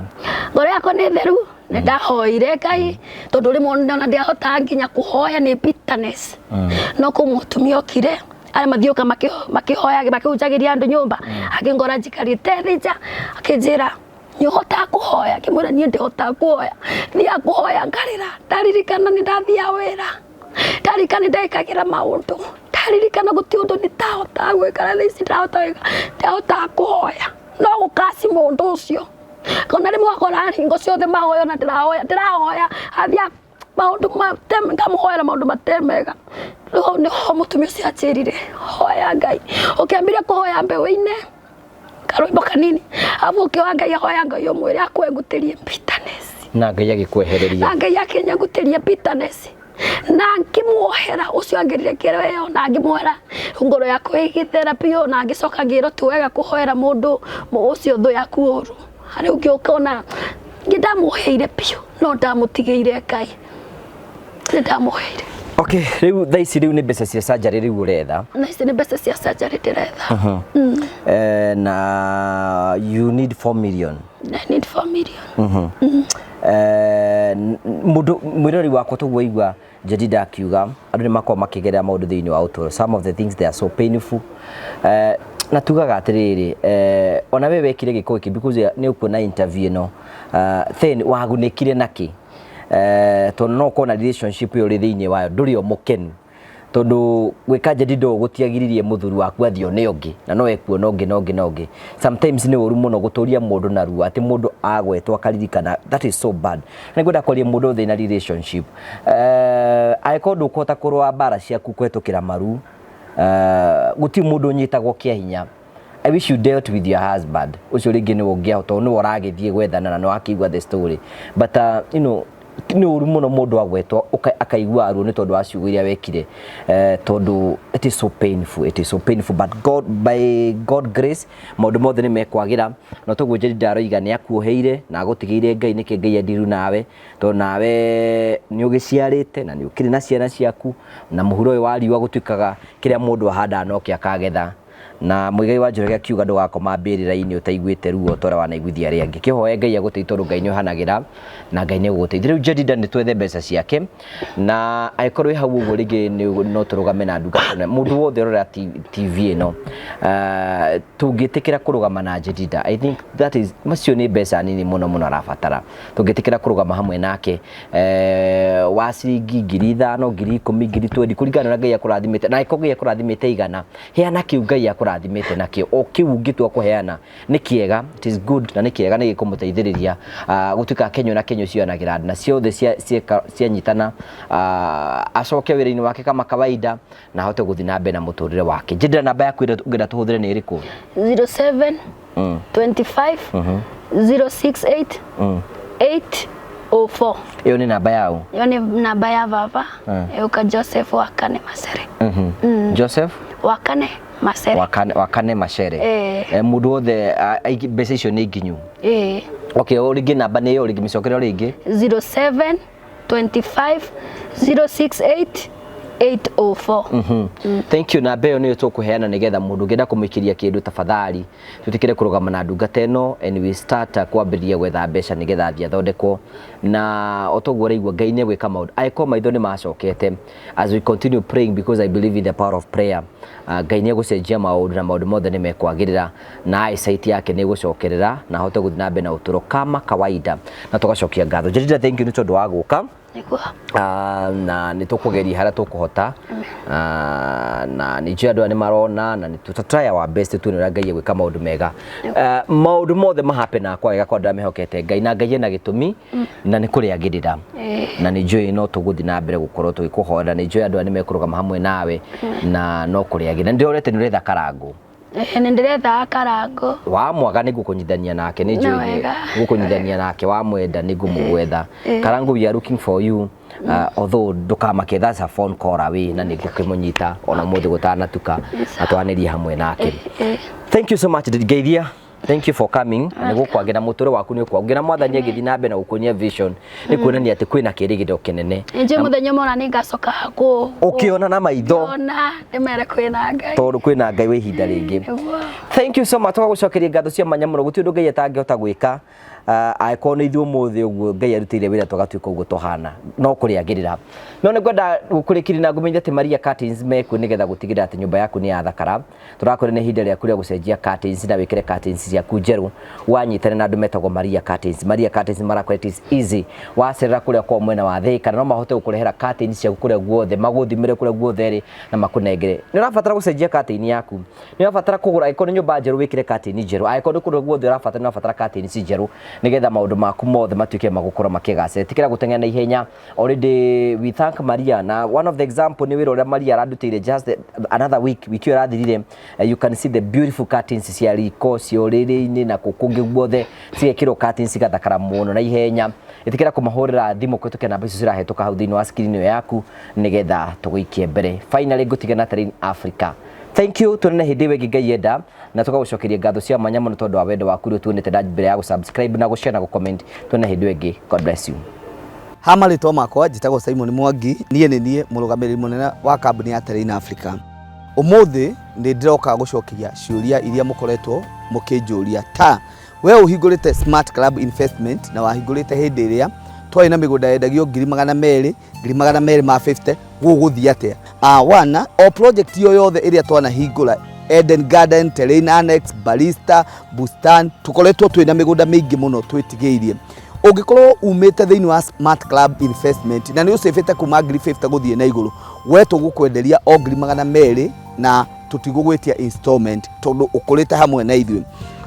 Ngoro yakwa nĩ theru. Nĩ ndahoire Ngai tondũ rĩmwe ona ndiahotaga nginya kũhoya nĩ bitterness. No kũ mũtumia okire arĩa mathiũka makĩhoya makĩhunjagĩria andũ nyũmba, akĩngora njikarĩte thĩ nja, akĩnjĩra nĩ ũhotaga kũhoya? Ngĩmwĩra niĩ ndihotaga kũhoya, thiaga kũhoya ngarĩra, ndaririkana nĩ ndathiaga wĩra, ndarikana nĩ ndekagĩra maũndũ, ndaririkana gũtirĩ ũndũ nĩtahotaga gwĩka na thaa ici ndĩrahota gwĩka, ndiahotaga kũhoya no gũkaci mũndũ ũcio. Ona rĩmwe ũgakora hingo ciothe mahoya ona ndĩrahoya ndĩrahoya athiaga maũndũ ngamũhoera maũndũ matarĩ mega. Rĩu hau nĩho mũtumia ũcio anjĩrire hoya Ngai, ũkĩambĩrĩria kũhoya mbeũ-inĩ karwĩmbo kanini, arabu ũkĩhoya Ngai hoya Ngai ũmwĩre akwengutĩrie bitterness.
Na Ngai agĩkwehereria.
Na Ngai akĩnyengutĩria bitterness na ngĩmuohera ũcio angĩrire kĩro ĩyo na ngĩmuohera ngoro yakwa ĩgĩthera biũ na ngĩcoka ngĩrwo ti wega kũhoera mũndũ ũcio thũ yaku ũru. Rĩu ngĩũka ona nĩ ndamuoheire biũ no ndamũtigĩire Ngai, nĩ ndamuoheire.
Okay, rĩu thaa ici rĩu nĩ mbeca cia surgery rĩu ũretha?
Na ici nĩ mbeca cia surgery ndĩretha.
Na you need 4 million.
I need 4 million.
Mũndũ mwĩrori wakwa tũguo igua Jedida akiuga andũ nĩ makoragwo makĩgerera maũndũ thĩinĩ wa ũtũũro, some of the things they are so painful. Na tugaga atĩrĩrĩ, ona we wekire gĩko gĩkĩ because nĩ ũkuona interview ĩno, then wagunĩkire nakĩ? Tondũ no ũkorwo na relationship ĩyo ũrĩ thĩinĩ wayo ndũrĩ o mũkenu, tondũ gwĩka Jedida ũũ gũtiagiririe mũthuri waku athiĩ one ũngĩ na no ekuona ũngĩ na ũngĩ na ũngĩ. Sometimes nĩ ũru mũno gũtũria mũndũ na ruo atĩ mũndũ agwetwo akaririkana, that is so bad. Nĩ ngwenda kwaria mũndũ thĩna relationship, angĩkorwo ndũkũhota kũrũa mbara ciaku kũhetũkĩra maru, gũtirĩ mũndũ ũnyitagwo kĩa hinya. I wish you dealt with your husband ũcio rĩngĩ nĩwe ũngĩahota, tondũ nĩwe ũragĩthiĩ gwethana na nĩwakĩigua the story, but nĩ ũru mũno mũndũ agwetwo akaigua ruo nĩ tondũ wa ciugo iria wekire, tondũ it is so painful, it is so painful, but God, by God grace, maũndũ mothe nĩ mekwagĩra. No toguo Jedida aroiga nĩ akuoheire na agũtigĩire Ngai, nĩkĩ Ngai andiru nawe, tondũ nawe nĩ ũgĩciarĩte na nĩ ũkĩrĩ na ciana ciaku, na mũhuro ũyũ wa riũa gũtuĩkaga kĩrĩa mũndũ ahandaga nokĩo akagetha. Na Muigai wa Njoroge akiuga ndũgakoma mbĩrĩra-inĩ ũtaiguĩte ruo ta ũrĩa wanaiguithia arĩa angĩ. Kĩhoe Ngai agũteithie tondũ Ngai nĩ ohanagĩra na Ngai nĩ egũgũteithia. Rĩu Jedida nĩ twethe mbeca ciake na angĩkorwo wĩ hau ũguo rĩngĩ no tũrũgame na ndungata ĩno. Mũndũ wothe ũrora TV ĩno, tũngĩtĩkĩra kũrũgama na Jedida, I think that is, macio nĩ mbeca nini mũno mũno arabatara. Tũngĩtĩkĩra kũrũgama hamwe nake wa ciringi 5,000, 10,000, 20,000, kũringana na ũrĩa Ngai akũrathimĩte, na angĩkorwo Ngai akũrathimĩte 100, heana kĩu Ngai akũrathimĩte. Akũrathimĩte nakĩo, o kĩu ũngĩtua kũheana nĩ kĩega, it is good, na nĩ kĩega, nĩ gĩkũmũteithĩrĩria gũtuĩka kenyũ na kenyũ cionagĩra na ciothe cianyitana, acoke wĩra-inĩ wake kama kawaida na ahote gũthiĩ na mbere na mũtũrĩre wake. Njĩndĩra namba yaku ĩrĩa ũngĩenda tũhũthĩre nĩ ĩrĩkũ?
07 25 068 804.
Ĩyo nĩ namba yao?
Ĩyo nĩ namba ya baba, ĩũka Joseph Wakane Macere.
Joseph
Wakane Macere.
Wakane, Wakane Macere.
Eh.
Mũndũ wothe mbeca icio nĩ nginyu?
Ĩĩ.
Okay, o rĩngĩ namba nĩ ĩyo rĩngĩ, mĩcokere o rĩngĩ.
07 25 068 804.
Thank you. Namba ĩyo nĩyo tũkũheana nĩgetha mũndũ ũngĩenda kũmũikĩria kĩndũ, tafadhali tũtikĩre kũrũgama na ndungata ĩno and we start kwambĩrĩria gwetha mbeca nĩgetha athiĩ athondekwo. Na o toguo ũraigua, Ngai nĩ egwĩka maũndũ angĩkorwo maitho nĩ macokete. As we continue praying, because I believe in the power of prayer, Ngai nĩ egũcenjia maũndũ na maũndũ mothe nĩ mekwagĩrĩra na eyesight yake nĩ ĩgũcokerera na ahote gũthiĩ na mbere na ũtũũro kama kawaida, na tũgacokia ngatho. Njĩrĩra thank you nĩ tondũ wa gũka.
Nĩguo.
Na nĩ tũkũgeria harĩa tũkũhota. Na nĩ njũĩ andũ aya nĩ marona na nĩ tũta try our best tuone ũrĩa Ngai egwĩka maũndũ mega. Maũndũ mothe mahappen kwa wega kwa andũ arĩa mehokete Ngai, na Ngai ena gĩtũmi na nĩ kũrĩagĩrĩra, na nĩ njũĩ no tũgũthiĩ na mbere gũkorwo tũgĩkũhoera. Nĩ njũĩ andũ aya nĩ mekũrũgama hamwe nawe na no kũrĩagĩrĩra. Nĩ ndĩrorete nĩ ũretha Karangũ.
Nĩ ndĩretha Karangũ.
Wa mwaga nĩ ngũkũnyithania nake, nĩ njũĩ.
Na wega.
Ngũkũnyithania nake, wamwenda nĩ ngũmũgwetha. Karangũ, we are looking for you, although ndũkamake, that's a phone call away, na nĩ ngũkĩmũnyita ona mũthĩ gũtanatuka na twanĩrie hamwe nake. Thank you so much, ngeithia. Thank you for coming. Nĩ gũkwagĩra mũtũrĩre waku, nĩ ũkwagĩra Mwathani agĩthiĩ na mbere na gũkuonia vision, nĩ kuonania atĩ kwĩna kĩrĩgĩrĩro kĩnene.
Nĩ njũĩ mũthenya ũmwe ona nĩ ngacoka kũ
Ũkĩona na maitho.
Ona ndĩmere kwĩna Ngai.
Tondũ kwĩna Ngai wa ihinda rĩngĩ.
Nĩguo.
Thank you so much. Tũgagũcokeria ngatho cia mwanya mũno. Gũtirĩ ũndũ Ngai atangĩhota gwĩka. Angĩkorwo nĩ ithuĩ ũmũthĩ ũguo Ngai arutĩire wĩra tũgatuĩka ũguo tũhana, no kũrĩagĩrĩra. No nĩ ngwenda gũkũrĩkĩria na ngũmenyithia atĩ Maria Curtains mekuo nĩgetha gũtigĩrĩra atĩ nyũmba yaku nĩ yathakara. Tũrakwĩra nĩ ihinda rĩaku rĩa gũcenjia curtains na wĩkĩre curtains ciaku njerũ, wanyitane na andũ metagwo Maria Curtains. Maria Curtains marakwĩra it is easy. Wacerera kũrĩa kwao mwena wa Thĩka, no mahote gũkũrehera curtains ciaku kũrĩa guothe, magũthimĩre kũrĩa guothe rĩ na makũnengere. Nĩ ũrabatara gũcenjia curtain yaku, nĩ ũrabatara kũgũra, angĩkorwo nĩ nyũmba njerũ wĩkĩre curtain njerũ, angĩkorwo nĩ kũndũ guothe ũrabatara, nĩ ũrabatara curtains njerũ nĩgetha maũndũ maku mothe matuĩke magũkorwo makĩgacĩra. Ĩtĩkĩra gũteng'era na ihenya. Already we thank Maria, na one of the example nĩ wĩra ũrĩa Maria arandutĩire just another week, wiki ĩyo ĩrathirire. You can see the beautiful curtains cia riko, cia ũrĩrĩ-inĩ na kũ kũngĩ guothe, cigekĩrwo curtains cigathakara mũno na ihenya. Ĩtĩkĩra kũmahũrĩra thimũ kũhĩtũkĩra namba icio cirahĩtũka hau thĩinĩ wa screen ĩyo yaku nĩgetha tũgũikie mbere. Finally ngũtiga na Terrain Africa. Thank you, tuonane hĩndĩ ĩyo ĩngĩ Ngai enda, na tũgagũcokeria ngatho cia mwanya mũno tondũ wa wendo waku ũrĩa tuonete na mbere ya gũsubscribe na gũshare na gũcomment. Tuonane hĩndĩ ĩyo ĩngĩ. God bless you.
Ha marĩtwa makwa njĩtagwo Simon Mwangi, niĩ nĩ niĩ mũrũgamĩrĩri mũnene wa kambuni ya Terrain Africa. Ũmũthĩ nĩ ndĩroka gũcokia ciũria iria mũkoretwo mũkĩnjũria, ta we ũhingũrĩte Smart Club Investment na wahingũrĩte hĩndĩ ĩrĩa twarĩ na mĩgũnda yendagio 200,000, 250,000, gũgũthiĩ atĩa? Wana o project yo yothe ĩrĩa twanahingũra, Eden Garden, Terrain Annex, Barista, Bustan, tũkoretwo twĩna mĩgũnda mĩingĩ mũno twĩtigĩirie. Ũngĩkorwo umĩte thĩinĩ wa Smart Club Investment na nĩ ũcĩbĩte kuma 50,000 gũthiĩ na igũrũ, we tũgũkwenderia o 200,000 na tũtigũgwĩtia installment tondũ ũkũrĩte hamwe na ithuĩ.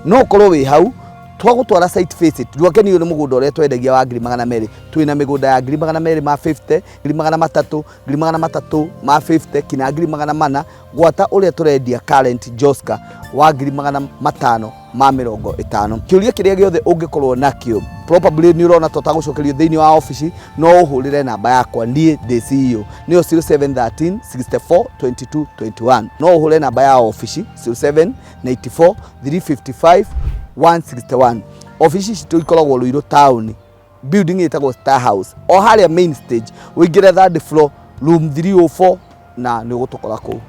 No ũkorwo wĩ hau twagũtwara site visit, ndwakenio nĩ mũgũnda ũrĩa twendagia wa 200,000. Twĩna mĩgũnda ya 250,000, 300,000, 350,000 kinya 400,000, gwata ũrĩa tũrendia current Joska wa 550,000. Kĩũria kĩrĩa gĩothe ũngĩkorwo nakĩo, probably nĩ ũrona tũtagũcokerio thĩinĩ wa obici, no ũhũrĩre namba yakwa, niĩ ndĩ CEO, nĩyo 0713 64 22 21. No ũhũre namba ya obici 0794 355 161. Obici citũ ikoragwo Ruiru town, building ĩtagwo Star House, o harĩa main stage, ũingĩre third floor, room 304, na nĩ ũgũtũkora kũu.